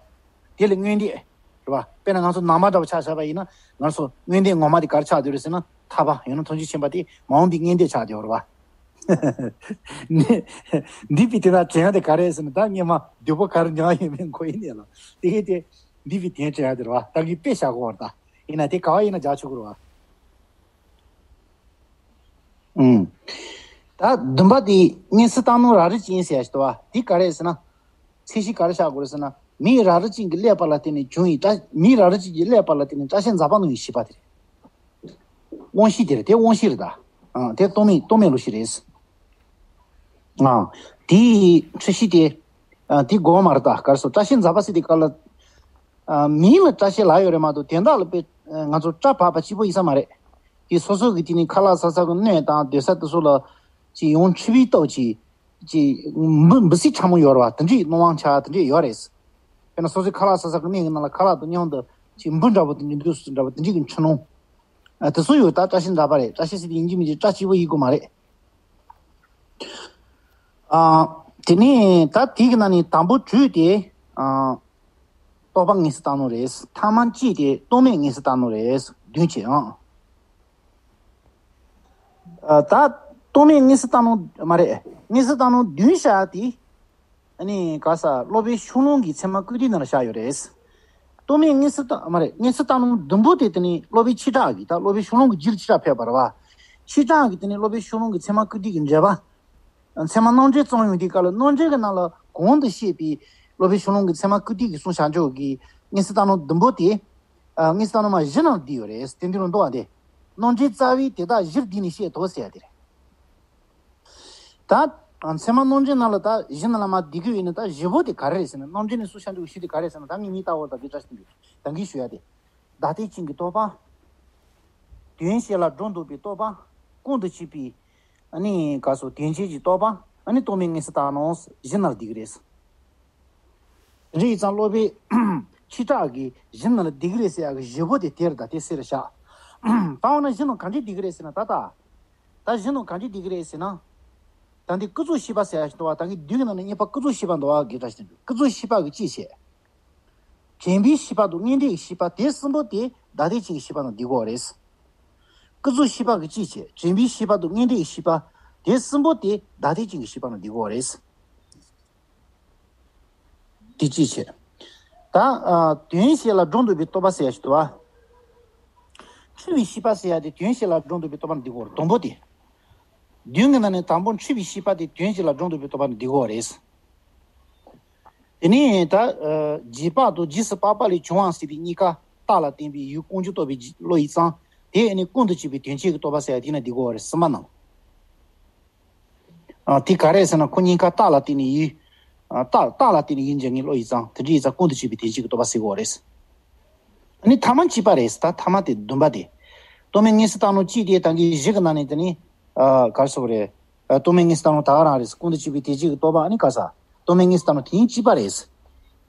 དེ་ལ་མངོན་འདོད། རེད་བ། དཔེར་ན་ང་ཚོ་ནང་པ་འདྲ་བོ་ཆ་བཞག་པ་ཡིན་ན། ང་ཚོ་མངོན་འདོད་ངོ་མ་དེ་ག་རེ་ཆགས་བསྡད་རེད་ཟེར་ན། ཐར་པ་ཡང་ན་ཐམས་ཅད་མཁྱེན་པ་དེ་མ་འོངས་པའི་མངོན་འདོད་ཆགས་བསྡད་ཡོད་རེད་བ། ནི། འདས་པའི་དོན་དག་དྲན་ཡ་དེ་ག་རེ་ཟེར་ན། ད་སྔོན་མ་བདུད་པོ་ག་རེ་མྱངས་ཡོད་མེད་གོ་ཡི་ནས་ལ། དེ་གས་དེ་འདས་པའི་དོན་དྲན་ཡ་དེ་རེད་བ། ད་གི་དཔེ་བཞག་གོ་བར་ད། ཡིན་ན་དེ་ག་བ་ཡིན་ན་རྒྱག་ཆོག་གི་རེད་བ། ཨུམ། ད་བདུན་པ་དེ་མངོན་སུམ་རྟག་སྣང་རབ་རིབ་ཅན་ཟེར་ཡ་ཞིག་འདུག་བ། དེ་ག་རེ་ཟེར་ན། ཚད་གཞི་ག་རེ་བཞག་དགོས་རེད་ཟེར་ན། མིག་རབ་རིབ་ཅན་གྱིས་བསླད་པ་ལ་བརྟེན་ནས་བྱུང་བའི་སྐྲ། མིག་རབ་རིབ་ཅན་གྱིས་བསླད་པ་ལ་བརྟེན་ནས་སྐྲ་ཤད་འཛག་པ་སྣང་བའི་ཤེས་པ་དེ་རེད། དབང་ཤེས་དེ་རེད། དེ་དབང་ཤེས་རེད་ད། ཨ། དེ་རྟོག་མེད་རྟོག་མེད་ལོག་ཤེས་རེད། ཨ། དེའི་འཁྲུལ་གཞི་དེ། ཨ། དེ་དགོས་མ་རེད་ད། ག་རེ་ཟེར། སྐྲ་ཤད་འཛག་པ་ཟེར་དུས་སྐབས་ལ། ཨ། མིག་ལ་སྐྲ་ཤད་ལབ་ཡོད་རེད་མ་གཏོགས་དོན་དག་ལ་དཔེ། ཨ། ང་ཚོ་སྐྲ་བབས་པ་གཅིག་པོ་ཡིན་ས་མ་རེད། དེ་སོ་སོ་གི་དེ་ནི་ཁ་ལག་ཟ་ས་གི་སྣོད་དང་སྡོད་ས་དེ་ཚོ་ལ་ཅིག་ཡང་འཁྲུལ་པའི་སྟོབས་ཀྱིས། ཅིག་འབུ་འབུ་སྲིན་ཕྲ་མོ་ཡོད་རེད་བ། དེ་འདྲའི་སྣང་བ་འཆར་དེ་འདྲས་ཡོད་རེད། དཔེར་ན་སོ་སོའི་ཁ་ལག་ཟ་ས་གི་སྣོད་ཀྱི་ནང་ལ་ཁ་ལག་དང་མཉམ་དུ་ཅིག་འབུ་འདྲ་པོ་དེ་འདྲ་འདུག་སེ་འདྲ་པོ་དེ་འདྲའི་གི་འཆར་སྣང་། ཨ། དེ་ཚོ་ཡོད། ད་སྐྲ་ཤད་འཛག་པ་རེད། སྐྲ་ཤད་ཟེར་དེ་ཡིན་གཅིག་མིན་གཅིག་སྐྲ་གཅིག་པོ་ཡིན་དགོས་མ་རེད། ཨ། དེ་ནས་ད་དེ་གི་ནང་ནས་དང་པོ་དྲུག་དེ། ཨ། རྟོག་པ་མངོན་སུམ་རྟག་སྣང་རེད། ཐ་མ་གཅིག་དེ་རྟོག་མེད་མངོན་སུམ་རྟག་སྣང་རེད། བདུན་བྱས་ཨང་། ཨ། ད་རྟོག་མེད་མངོན་སུམ་རྟག་སྣང་མ་རེད། མངོན་སུམ་རྟག་སྣང་བདུན་བཞག་དེ། ཨ་ནི་ག་ས་སློབ་དཔོན་ཤུགས་ལོངས་ཀྱི་ཚད་མ་བཀོད་སྒྲིག་ནང་ལ་བཞག་ཡོད་རེད། རྟོག་མེད་མངོན་སུམ་རྟགས། མ་རེད། མངོན་སུམ་རྟགས་སྣང་བདུན་པོ་དེ་དེ་ནི་སློབ་དཔོན་ཆོས་གྲགས་ཀྱི། ད་སློབ་དཔོན་ཤུགས་ལོངས་ཀྱི་རྗེས་ལ་ཆོས་གྲགས་ཕེབས་པ་རེད་བ། ཆོས་གྲགས་ཀྱི་དེ་ནི་སློབ་དཔོན་ཤུགས་ལོངས་ཀྱི་ཚད་མ་བཀོད་སྒྲིག་གི་འགྲེལ་པ། ཚད་མ་རྣམ་འགྲེལ་བརྩམས་ཡོང་དུས་སྐབས་ལ་རྣམ་འགྲེལ་གྱི་ནང་ལ་གོང་དུ་བཤད་པའི་སློབ་དཔོན་ཤུགས་ལོངས་ཀྱི་ཚད་མ་བཀོད་སྒྲིག་གིས་གསུངས་བཞག་ཆོག་གི། མངོན་སུམ་རྟགས་སྣང་བདུན་པོ་དེ། ཨ། མངོན་སུམ་རྟགས་སྣང་མ་བཞི་ནང་བསྡུས་ཡོད་རེད། དེ་འདི་རུ་འདུག་བ། དེ་རྣམ་འགྲེལ་རྩ་བའི་དེ་དག་བཞིར་བསྡུས་ནས་བཤད་དོ་ཟེར་ཡ་དེ་རེད། ད་ཚད་མ་རྣམ་འགྲེལ་ནང་ལ་ད་བཞི་ནང་ལ་མར་བསྡུས་ཀྱི་ཡོད་ན། ད་བཞི་པོ་དེ་ག་རེ་རེད་ཟེར་ན། རྣམ་འགྲེལ་ནས་གསུངས་བཞག་འདུག་གི་ཞུ་དེ་ག་རེ་རེད་ཟེར་ན། ད་ངས་མིང་བཏགས་པ་དང་དགེ་བཀྲ་ཤིས་དང་གི་ད་གིན་ཞུ་ཡ་དེ། བདག་ལྟའི་སྤྱན་གྱི་རྟོག་པ། དོན་ཞེས་ལ་སྒྲོ་འདོགས་པའི་རྟོག་པ། ཀུན་ཏུ་སྤྱོད་པའི། ཨ་ནི་ག་སོ་དོན་བྱེད་ཀྱི་རྟོག་པ། ཨ་ནི་རྟོག་མེད་མངོན་སུམ་རྟགས་སྣང་བཞི་ནང་ལ་བསྡུས་ཀྱི་རེད། རེད་ཙང་སློབ་དཔོན་ཆོས་གྲགས་ཀྱིས་བཞི་ནང་ལ་བསྡུས་ཀྱི་རེད་ཟེར་ཡ་གི་བཞི་པོ་དེ་དེར་ད་དེ་སེ་ར་བཞག་ད་འོ་ན་བཞི་ནང་ག་འདྲས་བསྡུས་ཀྱི་རེད་ཟེར་ན། ད་ད། ད་བཞི་ནང་ག་འདྲས་བསྡུས་ཀྱི་རེད་ཟེར་ན། ད་འདི་ཀུན་རྫོབ་ཤེས་པ་ཟེར་ཡ་ཞིག་འདུག་བ། ད་གི་བདུན་གི་ནང་ནས་གཉིས་པ་ཀུན་རྫོབ་ཤེས་པ་འདུག་བ། དགེ་བཀྲ་ཤིས་དོན་གྲུབ། ཀུན་རྫོབ་ཤེས་པ་གི་གཅིག་བྱས། དྲན་པའི་ཤེས་པ་དང་དངོས་འབྲས་ཀྱི་ཤེས་པ་དེ་གསུམ་པོ་དེ་བདག་ལྟའི་སྤྱི་ཀྱི་ཤེས་པ་ནང་འདུས་ཀྱི་ཡོད་རེད། ཀུན་རྫོབ་ཤེས་པ་གི་གཅིག་བྱས། དྲན་པའི་ཤེས་པ་དང་དངོས་འབྲས་ཀྱི་ཤེས་པ་དེ་གསུམ་པོ་དེ་བདག་ལྟའི་སྤྱི་ཀྱི་ཤེས་པ་ནང་འདུས་ཀྱི་ཡོད་རེད། དེ་གཅིག་བྱས། ད་ཨ་དོན་གཞན་ལ་སྒྲོ་འདོགས་པའི་རྟོག་པ་ཟེར་ཡ་ཞིག་འདུག་བ། འཁྲུལ་བའི་ཤེས་པ་ཟེར་ཡ་དེ་དོན་གཞན་ལ་སྒྲོ་འདོགས་པའི་རྟོག་པ་ནང་འདུས་ཀྱི་ཡོད་རེད། དང་པོ་དེ། བདུན་གྱི་ནང་ནས་དང་པོ་འཁྲུལ་བའི་ཤེས་པ་དེ་དོན་གཞན་ལ་སྒྲོ་འདོགས་པའི་རྟོག་པ་ནང་འདུས་ཀྱི་ཡོད་རེད། དེ་ནས་ད་ཨ་རྗེས་དཔག་དང་རྗེས་སུ་དཔག་པ་ལས་བྱུང་བ་ཟེར་བའི་གཉིས་ཀ་རྟགས་ལ་བརྟེན་པའི་ཡུལ་ཀུན་འབྱུང་རྟོགས་པའི་བློ་ཡིན་ཙང་། དེ་ནི་ཀུན་ཏུ་སྤྱོད་པའི་དོན་བྱེད་ཀྱི་རྟོག་པ་ཟེར་ཡ་དེ་ནང་འདུས་ཀྱི་ཡོད་རེད། གསུམ་པ་ནང་། ཨ་དེ་ག་རེ་ཟེར་ན། ཁོ་གཉིས་ཀ་རྟགས་ལ་བརྟེན་ནས་ཡུལ། ཨ་རྟགས་རྟགས་ལ་བརྟེན་ནས་ཡུལ་འབྱེད་མཁན་བློ་ཡིན་ཙང་། དེ་འདྲ་ཡིན་ཙང་ཀུན་ཏུ་སྤྱོད་པའི་དོན་བྱེད་ཀྱི་རྟོག་པ་ཟེར་གྱི་ཡོད་རེད། ཨ་ནི་ཐ་མ་གཅིག་པ་རེད། ད་ཐ་མ་དེ་བདུན་པ་དེ། རྟོག་མེད་མངོན་སུམ་བཏང་ལུགས་གཅིག་དེ་ད་གིན་བཞི་གི་ནང་ནས་དེ་ནི། ཨ་ག་རེ་ཟེར་དགོས་རེད། ཨ་རྟོག་མེད་མངོན་སུམ་བཏང་ལུགས་ད་ག་རང་རེད། ཀུན་ཏུ་སྤྱོད་པའི་དོན་བྱེད་ཀྱི་རྟོག་པ། ཨ་ནི་ག་རེ་ཟེར། རྟོག་མེད་མངོན་སུམ་བཏང་ལུགས་དེ་གཉིས་གཅིག་པ་རེད།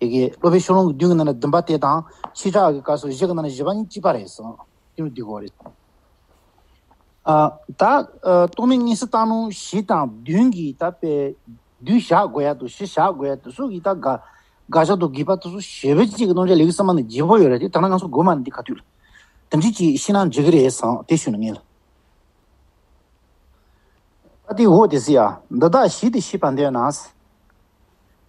དེ་གིས་སློབ་དཔོན་ཤོ་ལོ་ཀ་བདུན་གྱི་ནང་ན་བདུན་པ་དེ་དང་། བྱེ་བྲག་གི་སྐབས་སུ་བཞི་གི་ནང་ན་བཞི་པ་གཉིས་གཅིག་པ་རེད་གསུངས། དེ་ནི་འདུས་ཀྱི་ཡོད་རེད། ཨ་ད་ཨ་རྟོག་མེད་མངོན་སུམ་བཏང་ལུགས་བཞི་དང་བདུན་གྱི་ད་དཔེ་བདུན་བཞག་དགོས་ཡ་དང་བཞི་བཞག་དགོས་ཡ་དེ་ཚོ་གི་ད་དགག་དགག་བྱ་དང་དགོས་པ་དེ་ཚོ་ཞེ་པོ་ཅིག་གི་རྣམ་གཞག་ལེའུ་གསུམ་པ་ནང་རྒྱས་པོ་ཡོད་རེད། དེ་ད་ནང་ང་ཚོ་དགོས་མ་རེད། འདི་ག་དུས་ལ་དེ་འདྲ་ཅིག་ཤེས་ན་འགྲིག་གི་རེད་བསམ། དེ་ཞུ་ན་ངེས་ལ། ད་དེ་འོ་དེ་ཟེར་ཡ། འདི་དག་བཞི་དེ་ཤེས་པར་འདོད་ན།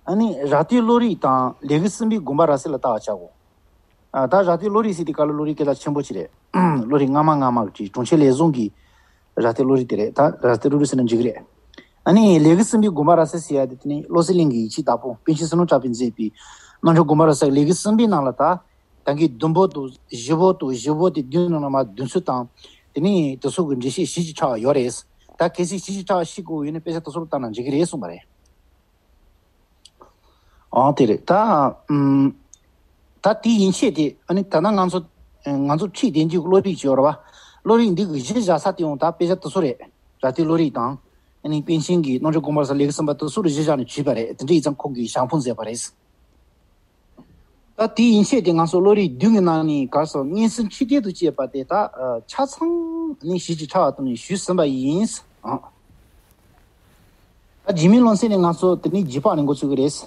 ཨ་ནི་རབ་བརྟན་བློ་རིག་དང་ལེའུ་གསུམ་པའི་དགོངས་པ་རབ་གསལ་ལ་ལྟ་བར་བྱའོ། ཨ་ད་རབ་བརྟན་བློ་རིག་ཟེར་དུས་སྐབས་ལ་བློ་རིག་སྐད་གྲགས་ཆེན་པོ་ཅིག་རེད། བློ་རིག་སྔ་མ་སྔ་མ་གི་གྲོང་ཁྱེར་ལས་བཟང་གི་རབ་བརྟན་བློ་རིག་དེ་རེད། ད་རབ་བརྟན་བློ་རིག་ཟེར་ན་འགྲིག་གི་རེད། ཨ་ནི་ལེའུ་གསུམ་པའི་དགོངས་པ་རབ་གསལ་ཟེར་ཡ་དེ་དེ་ནི་བློ་གསལ་གླིང་གི་ཡིད་ཆེས་བདག་པོ་པཎ་ཆེན་བསོད་ནམས་གྲགས་པས་མཛད་པའི་རྣམ་འཕྲུལ་དགོངས་པ་རབ་གསལ་ལེའུ་གསུམ་པའི་ནང་ལ། ད་ད་གིན་བདུན་པོ་དང་བཞི་པོ་དང་བཞི་པོ་དེ་བདུན་ནང་ལ་མར་བདུན་ཚུལ་དང་། དེ་ནི་དེ་ཚོ་གི་འགྲེལ་བཤད་ཞིབ་ཅིང་ཕྲ་བ་ཡོད་རེད། ད་གལ་སྲིད་ཞིབ་ཅིང་ཕྲ་བ་ཤེས་དགོས་ཡོད་ན་དཔེ་ཆ་དེ་ཚོ་ལ་ལྟ་ན་འགྲིག་གི་རེད་གསུངས་པ་རེད། ཨང་དེ་རེད། ད་ཨམ། ད་དེ་ཡན་ཆད་དེ་ཨ་ནི་ད་ལྟ་ང་ཚོ་ང་ཚོ་ཁྲིད་དེ་འཇུག་བློ་རིག་ཅིག་ཡོད་རེད་བ། བློ་རིག་འདི་གི་གཞི་བཞག་ས་དེ་ཡང་ད་དཔེ་ཆ་དེ་ཚོ་རེད། རབ་བརྟན་བློ་རིག་དང་། ཨ་ནི་པཎ་ཆེན་གྱི་རྣམ་འཕྲུལ་དགོངས་པ་རབ་གསལ་ལེའུ་གསུམ་པ་དེ་ཚོ་ལ་གཞི་བཞག་ནས་བྲིས་པ་རེད། དེ་འདྲ་ཡིན་ཙང་ཁོང་གིས་ཞང་ཕུང་མཛད་པ་རེད། ད་དེ་ཡན་ཆད་དེ་ང་ཚོ་བློ་རིག་བདུན་གྱི་ནང་ནས་ག་རེ་ཟེར། མངོན་སུམ་ཕྱི་བལྟས་དང་བཅས་པ་དེ་ད་ཆ་ཚང་ནས་ཞིབ་ཅིང་ཕྲ་བ་བཏོན་ནས་ཞུས་ཟིན་པ་ཡིན། ཨང་། ད་རྗེས་མའི་སློབ་ཚན་ནས་ང་ཚོ་དེ་ནས་རྗེས་དཔག་ནས་འགོ་ཚུགས་ཀྱི་རེད།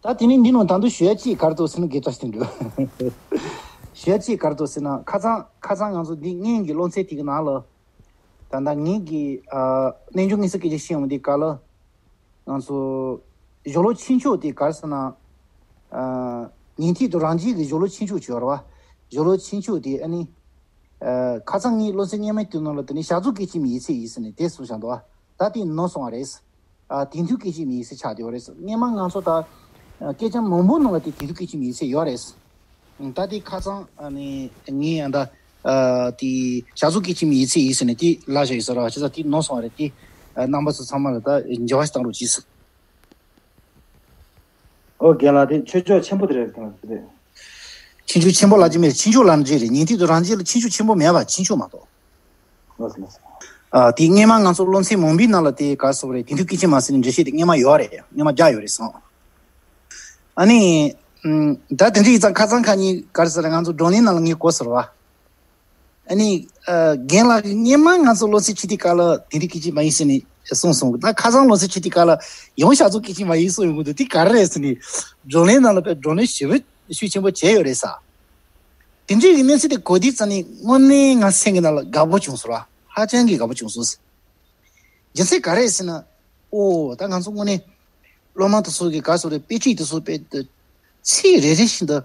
ད་དེ་ནས་འདི་ནང་ད་དུང་ཞུ་ཡ་གཅིག་ག་རེ་འདུག་ཟེར་ན། དགེ་བཀྲ་ཤིས་དོན་གྲུབ། ཞུ་ཡ་གཅིག་ག་རེ་འདུག་ཟེར་ན། ཁ་སང་ཁ་སང་ང་ཚོ་འདི་སྔོན་གྱི་སློབ་ཚན་དེ་གི་ནང་ལ། ད་ལྟ་ངེད་ཀྱིས་ཨ་རྣལ་འབྱོར་མངོན་གསལ་སྐད་ཆ་བཤད་ཡོང་དུས་སྐབས་ལ། ང་ཚོ་སྦྱོར་ཀློག་ཆོས་མཆོག་དེ་ག་རེ་ཟེར་ན། ཨ་ཉན་ཐོས་དང་རང་རྒྱལ་གྱི་སྦྱོར་ཀློག་ཆོས་མཆོག་ཅིག་ཡོད་རེད་བ། སྦྱོར་ཀློག་ཆོས་མཆོག་དེ་ཨ་ནི། ཨ་ཁ་སང་ངའི་སློབ་ཚན་སྔོན་མའི་དུས་ནང་ལ་དེ་ནི་བྱ་རྫོགས་སྐད་ཅིག་མའི་ཡིད་ཚད་ཡིན་ཟེར་ནས་དེ་གསུངས་བཞག་འདུག་བ། ད་དེ་ནོར་སོང་བ་རེད། ཨ་དེང་དུས་སྐད་ཅིག་མའི་ཡིད་ཚད་ཆགས་བསྡད་ཡོད་རེད། སྔོན་མ་ང་ཚོ་ད་ཨ་སྐད་ཆ་མང་པོ་ནང་ལ་དེ་དེང་དུས་སྐད་ཅིག་མའི་ཡིད་ཚད་ཡོད་རེད། ད་དེ་ཁ་སང་ཨ་ནི་ངས་ཨ་ད་ཨ་དེ་བྱ་རྫོགས་སྐད་ཅིག་མའི་ཡིད་ཚད་ཡིན་ཟེར་ནས་དེ་ལབ་བཞག་ཡོད་ས་རེད་བ། བྱས་ཙང་དེ་ནོར་སོང་བ་རེད། དེ་ཨ་རྣམ་པ་ཚོ་ཚང་མ་ལ་ད་འགྱུར་བ་ཞིག་བཏང་རོགས་གྱིས། ཨོ། རྒན་ལགས། དེ་ཆོས་ཕྱོགས་ཆེན་པོ་དེ་རེད་དང་དེ། ཆོས་ཕྱོགས་ཆེན་པོ་ལབ་ཀྱི་མེད། ཆོས་མཆོག་ལབ་ཀྱི་རེད། ཉན་ཐོས་དང་རང་རྒྱལ་ལ་ཆོས་ཕྱོགས་ཆེན་པོ་མེད་པ། ཆོས་མཆོག་མ་གཏོགས། ལགས་སོ་ལགས་སོ། ཨ་དེ་སྔོན་མ་ང་ཚོ་སློབ་ཚན་མང་པོའི་ནང་ལ་དེ་ག་རེ་ཟེར་དགོས་རེད། དེང་དུས་སྐད་ཅིག་མ་ཟེར་ནས་འགྲེལ་བཤད་དེ་སྔོན་མ་ཡོད་རེད། སྔོན་མ་རྒྱག་ཡོད་རེད་བསམ། ཨ་ནི་ཨམ་ད་དེ་འདྲ་ཡིན་ཙང་ཁ་སང་ཁ་ཉིན་ག་རེ་ཟེར་རེད། ང་ཚོ་བགྲོ་གླེང་ནང་ལ་ངས་གོ་ཟེར་བ། ཨ་ནི་ཨ་རྒན་ལགས་ཀྱིས་སྔོན་མ་ང་ཚོ་སློབ་ཚན་ཁྲིད་དུས་སྐབས་ལ་དེང་དུས་སྐད་ཅིག་མ་ཡིན་ཟེར་ནས་གསུངས་སོང་། ད་ཁ་སང་སློབ་ཚན་ཁྲིད་དུས་སྐབས་ལ་ཡང་བྱ་རྫོགས་སྐད་ཅིག་མ་ཡིན་གསུངས་ཡོང་གི་འདུག། དེ་ག་རེ་རེད་ཟེར་ནས་བགྲོ་གླེང་ནང་ལ་དཔེ་བགྲོ་གླེང་ཞེ་པོ་ཤུགས་ཆེན་པོ་བྱས་ཡོད་རེད་ས། དེ་འདྲའི་གི་གནས་ཚུལ་དེ་གོ་དུས་ཙམ་ནས་དངོས་གནས་ང་སེམས་ཀྱི་ནང་ལ་དགའ་པོ་བྱུང་སོང་ར། ཧ་ཅང་གི་དགའ་པོ་བྱུང་སོང་། རྒྱུ་མཚན་ག་རེ་རེད་ཟེར་ན། ཨོ། ད་ང་ཚོ་དངོས་གནས་སློབ་མ་དེ་ཚོ་གི་ག་རེ་ཟེར་དགོས་རེད། དཔེ་ཁྲིད་དེ་ཚོ་དཔེ་དེ་ཚིག་རེ་རེ་བཞིན་དུ་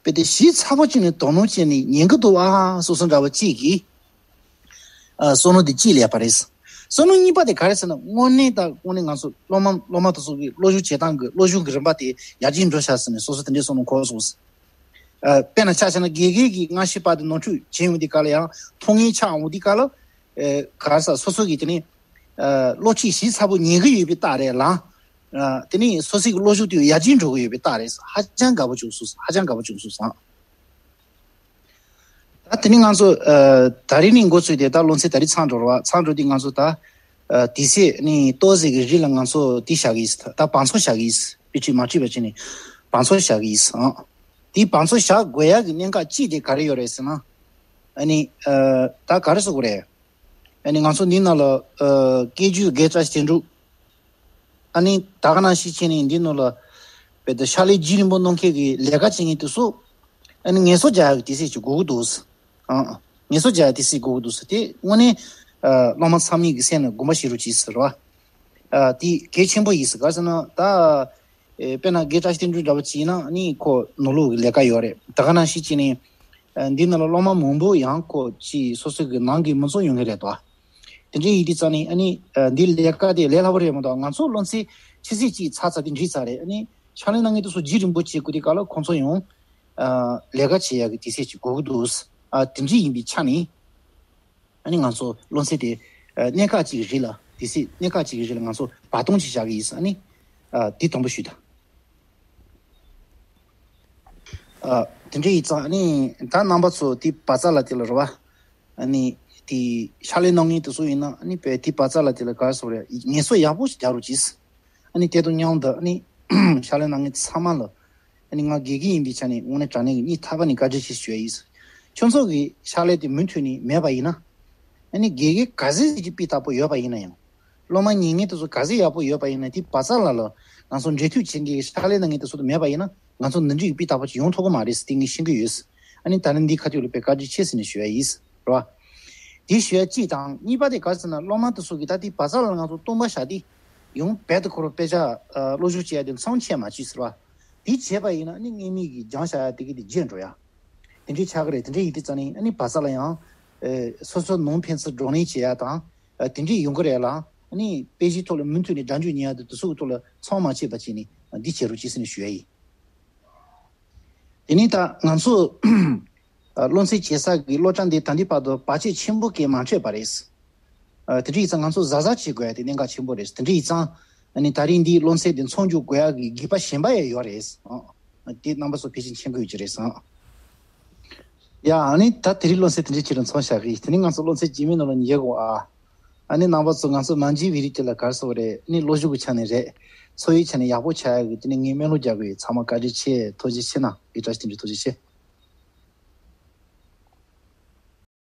དཔེ་དེ་ཞིབ་ཚགས་པོ་བྱས་ནས་དོ་སྣང་བྱས་ནས་ཉན་གྱི་འདུག་ཨ། སོ་སོ་འདྲ་བོ་གཅིག་གིས་ཨ་བསམ་བློ་དེ་གཅིག་སླེབས་པ་རེད། བསམ་བློ་གཉིས་པ་དེ་ག་རེ་ཟེར་ན། དངོས་གནས་ད་དངོས་གནས་ང་ཚོ་སློབ་མ་སློབ་མ་དེ་ཚོ་གི་སློབ་སྦྱོང་བྱེད་སྟངས་ཀྱི་སློབ་སྦྱོང་གི་རིམ་པ་དེ་ཡར་རྒྱས་འགྲོ་ཤག་ཟེར་ནས་སོ་སོ་དེ་འདྲའི་བསམ་བློ་འཁོར་སོང་། ཨ་དཔེར་ན་ཆ་བཞག་ན་དགེ་རྒན་གྱིས་སྔ་ཕྱི་བར་དུ་ནོར་འཁྲུལ་བྱས་ཡོང་དུས་སྐབས་ལ་ཡང་མཐོང་མཁན་ཆགས་འོང་དུས་སྐབས་ལ། ཨ་ག་རེ་ཟེར། སོ་སོ་གིས་དེ་ནས་ཨ་སློབ་ཁྲིད་ཞིབ་ཚགས་པོ་ཉན་གྱི་ཡོད་པའི་རྟགས་རེད་ལ། ཨ་དེ་ནས་སོ་སོའི་སློབ་སྦྱོང་དེ་ཡར་རྒྱས་འགྲོ་གི་ཡོད་པའི་རྟགས་རེད། ཧ་ཅང་དགའ་པོ་བྱུང་སོང་། ཧ་ཅང་དགའ་པོ་བྱུང་སོང་ཟེར། ད་དེ་ནས་ང་ཚོ་ཨ་ད་རིང་ནས་འགོ་ཚུགས་ཏེ་ད་སློབ་ཚན་ད་རིང་ཚང་འགྲོ་ར་བ། ཚང་འགྲོ་དུས་ང་ཚོ་ད་ཨ་དུས་ཚོད་ནི་ཏོག་ཙམ་གྱི་རིང་ལ་ང་ཚོ་དེ་བཞག་གི་ཡིན། ད་བང་མཛོད་བཞག་གི་ཡིན། དཔེ་ཁྲིད་མ་ཁྲིད་པ་བྱས་ནས་བང་མཛོད་བཞག་གི་ཡིན། ཨ་དེ་བང་མཛོད་བཞག་དགོས་ཡག་གི་གནད་འགག་གཅིག་དེ་ག་རེ་ཡོད་རེད་ཟེར་ན། ཨ་ནི་ཨ་ད་ག་རེ་ཟེར་དགོས་རེད། ཨ་ནི་ང་ཚོ་འདི་ནང་ལ་ཨ་སྐད་ཇུས་དགེ་བཀྲ་ཤིས་དོན་གྲུབ། ཨ་ནི་ད་ག་ནང་བཞིན་བྱས་ནས་འདི་ནང་ལ་བོད་དུ་ཕྱག་ལས་རྒྱུན་རིང་པོ་གནང་མཁན་གྱི་ལས་ཀ་བྱེད་མཁན་དེ་ཚོ་ཨ་ནི་ངལ་གསོ་རྒྱག་ཡག་གི་དུས་ཚོད་ཅིག་དགོས་ཀྱི་འདུག་ཨ་ངལ་གསོ་རྒྱག་ཡག་དུས་ཚོད་དགོས་ཀྱི་འདུག་དེ་དངོས་གནས་ཨ་སློབ་མ་ཚང་མའི་གི་སེམས་ནས་དགོངས་པ་བཞེས་རོགས་གྱིས་ཟེར་བ། ཨ་དེ་གལ་ཆེན་པོ་ཡིན་ཟེར། ག་རེ་ཟེར་ན་ད་ཨེ་དཔེར་ན་དགེ་བཀྲ་ཤིས་དོན་གྲུབ་འདྲ་པོ་ཅིག་ཡིན་ན་ཨ་ནི་ཁོ་ནོར་ལུག་གི་ལས་ཀ་ཡོད་རེད། ད་ག་ནང་བཞིན་བྱས་ནས་ཨ་འདི་ནང་ལ་སློབ་མ་མང་པོ་ཡང་ཁོ་ཅིག་སོ་སོ་གི་ནང་གི་མི་ཚོགས་ཡོང་གི་རེད་དོ། དེ་འདྲའི་ཡིན་དུས་ཙང་ནས་ཨ་ནི་ཨ་འདི་ལས་ཀ་དེ་ལས་སླ་པོ་རེད་མ་གཏོགས། ང་ཚོ་སློབ་ཚན་ཆུ་ཚོད་གཅིག་ཚར་ཚར་དེ་འགྲིག་ཚར་རེད། ཨ་ནི་ཕྱག་ལས་གནང་མཁན་དེ་ཚོ་རྒྱུན་རིང་པོ་བྱེད་དགོས་དུས་སྐབས་ལ་ཁོང་ཚོ་ཡང་ཨ་ལས་ཀ་བྱེད་ཡག་གི་དུས་ཚོད་ཅིག་དགོས་ཀྱི་འདུག་ཨ་དེ་འདྲའི་ཡིན་པའི་ཆ་ནས་ཨ་ནི་ང་ཚོ་སློབ་ཚན་དེ་ཨ་གནས་སྐབས་གཅིག་གི་རིང་ལ། དུས་ཚོད་གནས་སྐབས་གཅིག་གི་རིང་ལ་ང་ཚོ་བར་སྟོང་ཅིག་བཞག་གི་ཡིན་ཟེར། ཨ་ནི་ཨ་དེ་དང་པོ་ཞུས་དང་། ཨ་དེ་འདྲ་ཡིན་ཙང་ཨ་ནི་ད་རྣམ་པ་ཚོ་དེ་བ་ཙ་ལ་དེ་ལ་རེད་བ། ཨ་ནི་དེ་ཕྱག་ལས་གནང་མཁན་དེ་ཚོ་ཡིན་ན་ཨ་ནི་བས་དེ་བ་ཙ་ལ་དེ་ལ་ག་རེ་ཟེར་དགོས་རེད། ངལ་གསོ་ཡག་པོ་ཞིག་རྒྱག་རོགས་གྱིས། ཨ་ནི་དེ་དང་མཉམ་དུ་ཨ་ནི་ཕྱག་ལས་གནང་མཁན་ཚང་མ་ལ་ཨ་ནི་ང་དགེ་རྒན་ཡིན་པའི་ཆ་ནས་དངོས་གནས་དྲང་གནས་ཀྱི་སྙིང་ཐག་པ་ནས་བཀའ་དྲིན་ཆེ་ཞུ་ཡ་ཡིན། ཁྱོད་ཚོ་གི་ཕྱག་ལས་དེ་མུ་མཐུད་ནས་མེད་པ་ཡིན་ན། ཨ་ནི་དགེ་རྒན་ག་ཚོད་ཅིག་སྤུས་དག་པོ་ཡོད་པ་ཡིན་ན་ཡང་། སློབ་མ་ཉན་མཁན་དེ་ཚོ་ག་ཚོད་ཡག་པོ་ཡོད་པ་ཡིན་ན། དེ་བ་ཙ་ལ་ལ་ང་ཚོ་འབྲེལ་མཐུད་བྱེད་མཁན་གྱི་ཕྱག་ལས་གནང་མཁན་དེ་ཚོ་དེ་མེད་པ་ཡིན་ན་ང་ཚོ་འདི་འདྲའི་སྤུས་དག་པོ་ཅིག་ཡོང་ཐུབ་ཀྱི་མ་རེད་ཟེར་དེ་ངས་ཤེས་ཀྱི་ཡོད། ཨ་ནི་ད་ནི་འདིའི་ཁ་ཐུག་ལ་དཔེ་བཀའ་དྲིན་ཆེ་ཟེར་ནས་ཞུ་ཡ་ཡིན། རེད་བ། དེ་ཞུ་ཡ་གཅིག་དང་། གཉིས་པ་དེ་ག་རེ་ཟེར་ན་སློབ་མ་དེ་ཚོ་གིས་ད་དེ་བ་ཙ་ལ་ང་ཚོ་སྟོང་པ་བཞག་སྟེ་ཡང་རྦད་དེ་ཁོ་རང་དཔེ་ཆ་ཨ་སློབ་སྦྱོང་བྱེད་ཡ་དེ་མཚམས་ཆད་མ་བཅུག་ཟེར་བ། དེ་བྱས་པ་ཡིན་ན་ཨ་ནི་སྔོན་མའི་གི་སྦྱང་བྱ་ཡ་དེ་གི་དེ་བརྗེད་འགྲོ་ཡ། དེ་འདྲའི་ཆགས་ཀྱི་རེད། དེ་འདྲའི་ཡིན་དུས་ཙང་ནས་ཨ་ནི་བ་ཙ་ལ་ཡང་ཨེ་སོ་སོ་ནང་ཕན་ཚུན་བགྲོ་གླེང་བྱེད་ཡ་དང་། ཨ་དེ་འདྲའི་ཡོང་གི་རེད་ལ། ཨ་ནི་དཔེ་གཞིའི་ཐོག་ལ་མུ་མཐུད་ནས་སྒྲ་འཇུག་ཉན་ཡ་དེ་དེ་ཚོ་གི་ཐོག་ལ་མཚམས་མ་ཆད་པ་བྱས་ནས་འདི་བྱེད་རོགས་གྱིས་ཟེར་ནས་ཞུ་ཡ་ཡིན། དེ་ནས་ད་ང་ཚོ་ཨ་སློབ་ཚན་བྱེད་ས་གི་སློབ་གྲྭ་འདི་ད་ལྟའི་བར་དུ་བར་ཆད་ཆེན་པོ་གང་ཡང་མ་འཕྲད་པ་རེད། ཨ་དེ་འདྲ་ཡིན་ཙང་ང་ཚོ་གཟབ་གཟབ་བྱེད་དགོས་ཡ་དེ་གནད་འགག་ཆེན་པོ་རེད། དེ་འདྲ་ཡིན་ཙང་ཨ་ནི་ད་རིང་འདིའི་སློབ་ཚན་དེ་མཚམས་འཇོག་དགོས་ཡ་གི་དགོས་པ་གཞན་པ་ཡང་ཡོད་རེད། ཨ་དེ་རྣམ་པ་ཚོ་ཕལ་ཆེར་མཁྱེན་གྱི་ཡོད་ཀྱི་རེད། ཡ་ཨ་ནི་ད་དེ་རིང་སློབ་ཚན་དེ་འདྲའི་ཆེད་དུ་མཚམས་བཞག་གི། དེ་ནི་ང་ཚོ་སློབ་ཚན་རྗེས་མའི་ནང་ལ་ཉན་དགོས་ཨ། ཨ་ནི་རྣམ་པ་ཚོ་ང་ཚོ་མ་འཇིགས་པའི་རིགས་དེ་ལ་ག་རེ་ཟེར་དགོས་རེད། ཨ་ནི་སློབ་སྦྱོང་གི་ཆ་ནས་རེད། འཚོ་བའི་ཆ་ནས་ཡག་པོ་ཆགས་ཡ་གི་དེ་ནི་ངས་སྨོན་ལམ་རྒྱག་གི་ཡོད། ཚང་མ་བཀའ་དྲིན་ཆེ། ཐུགས་རྗེ་ཆེ་གནང་། དགེ་བཀྲ་ཤིས་དོན་གྲུབ་ཐུགས་རྗེ་ཆེ།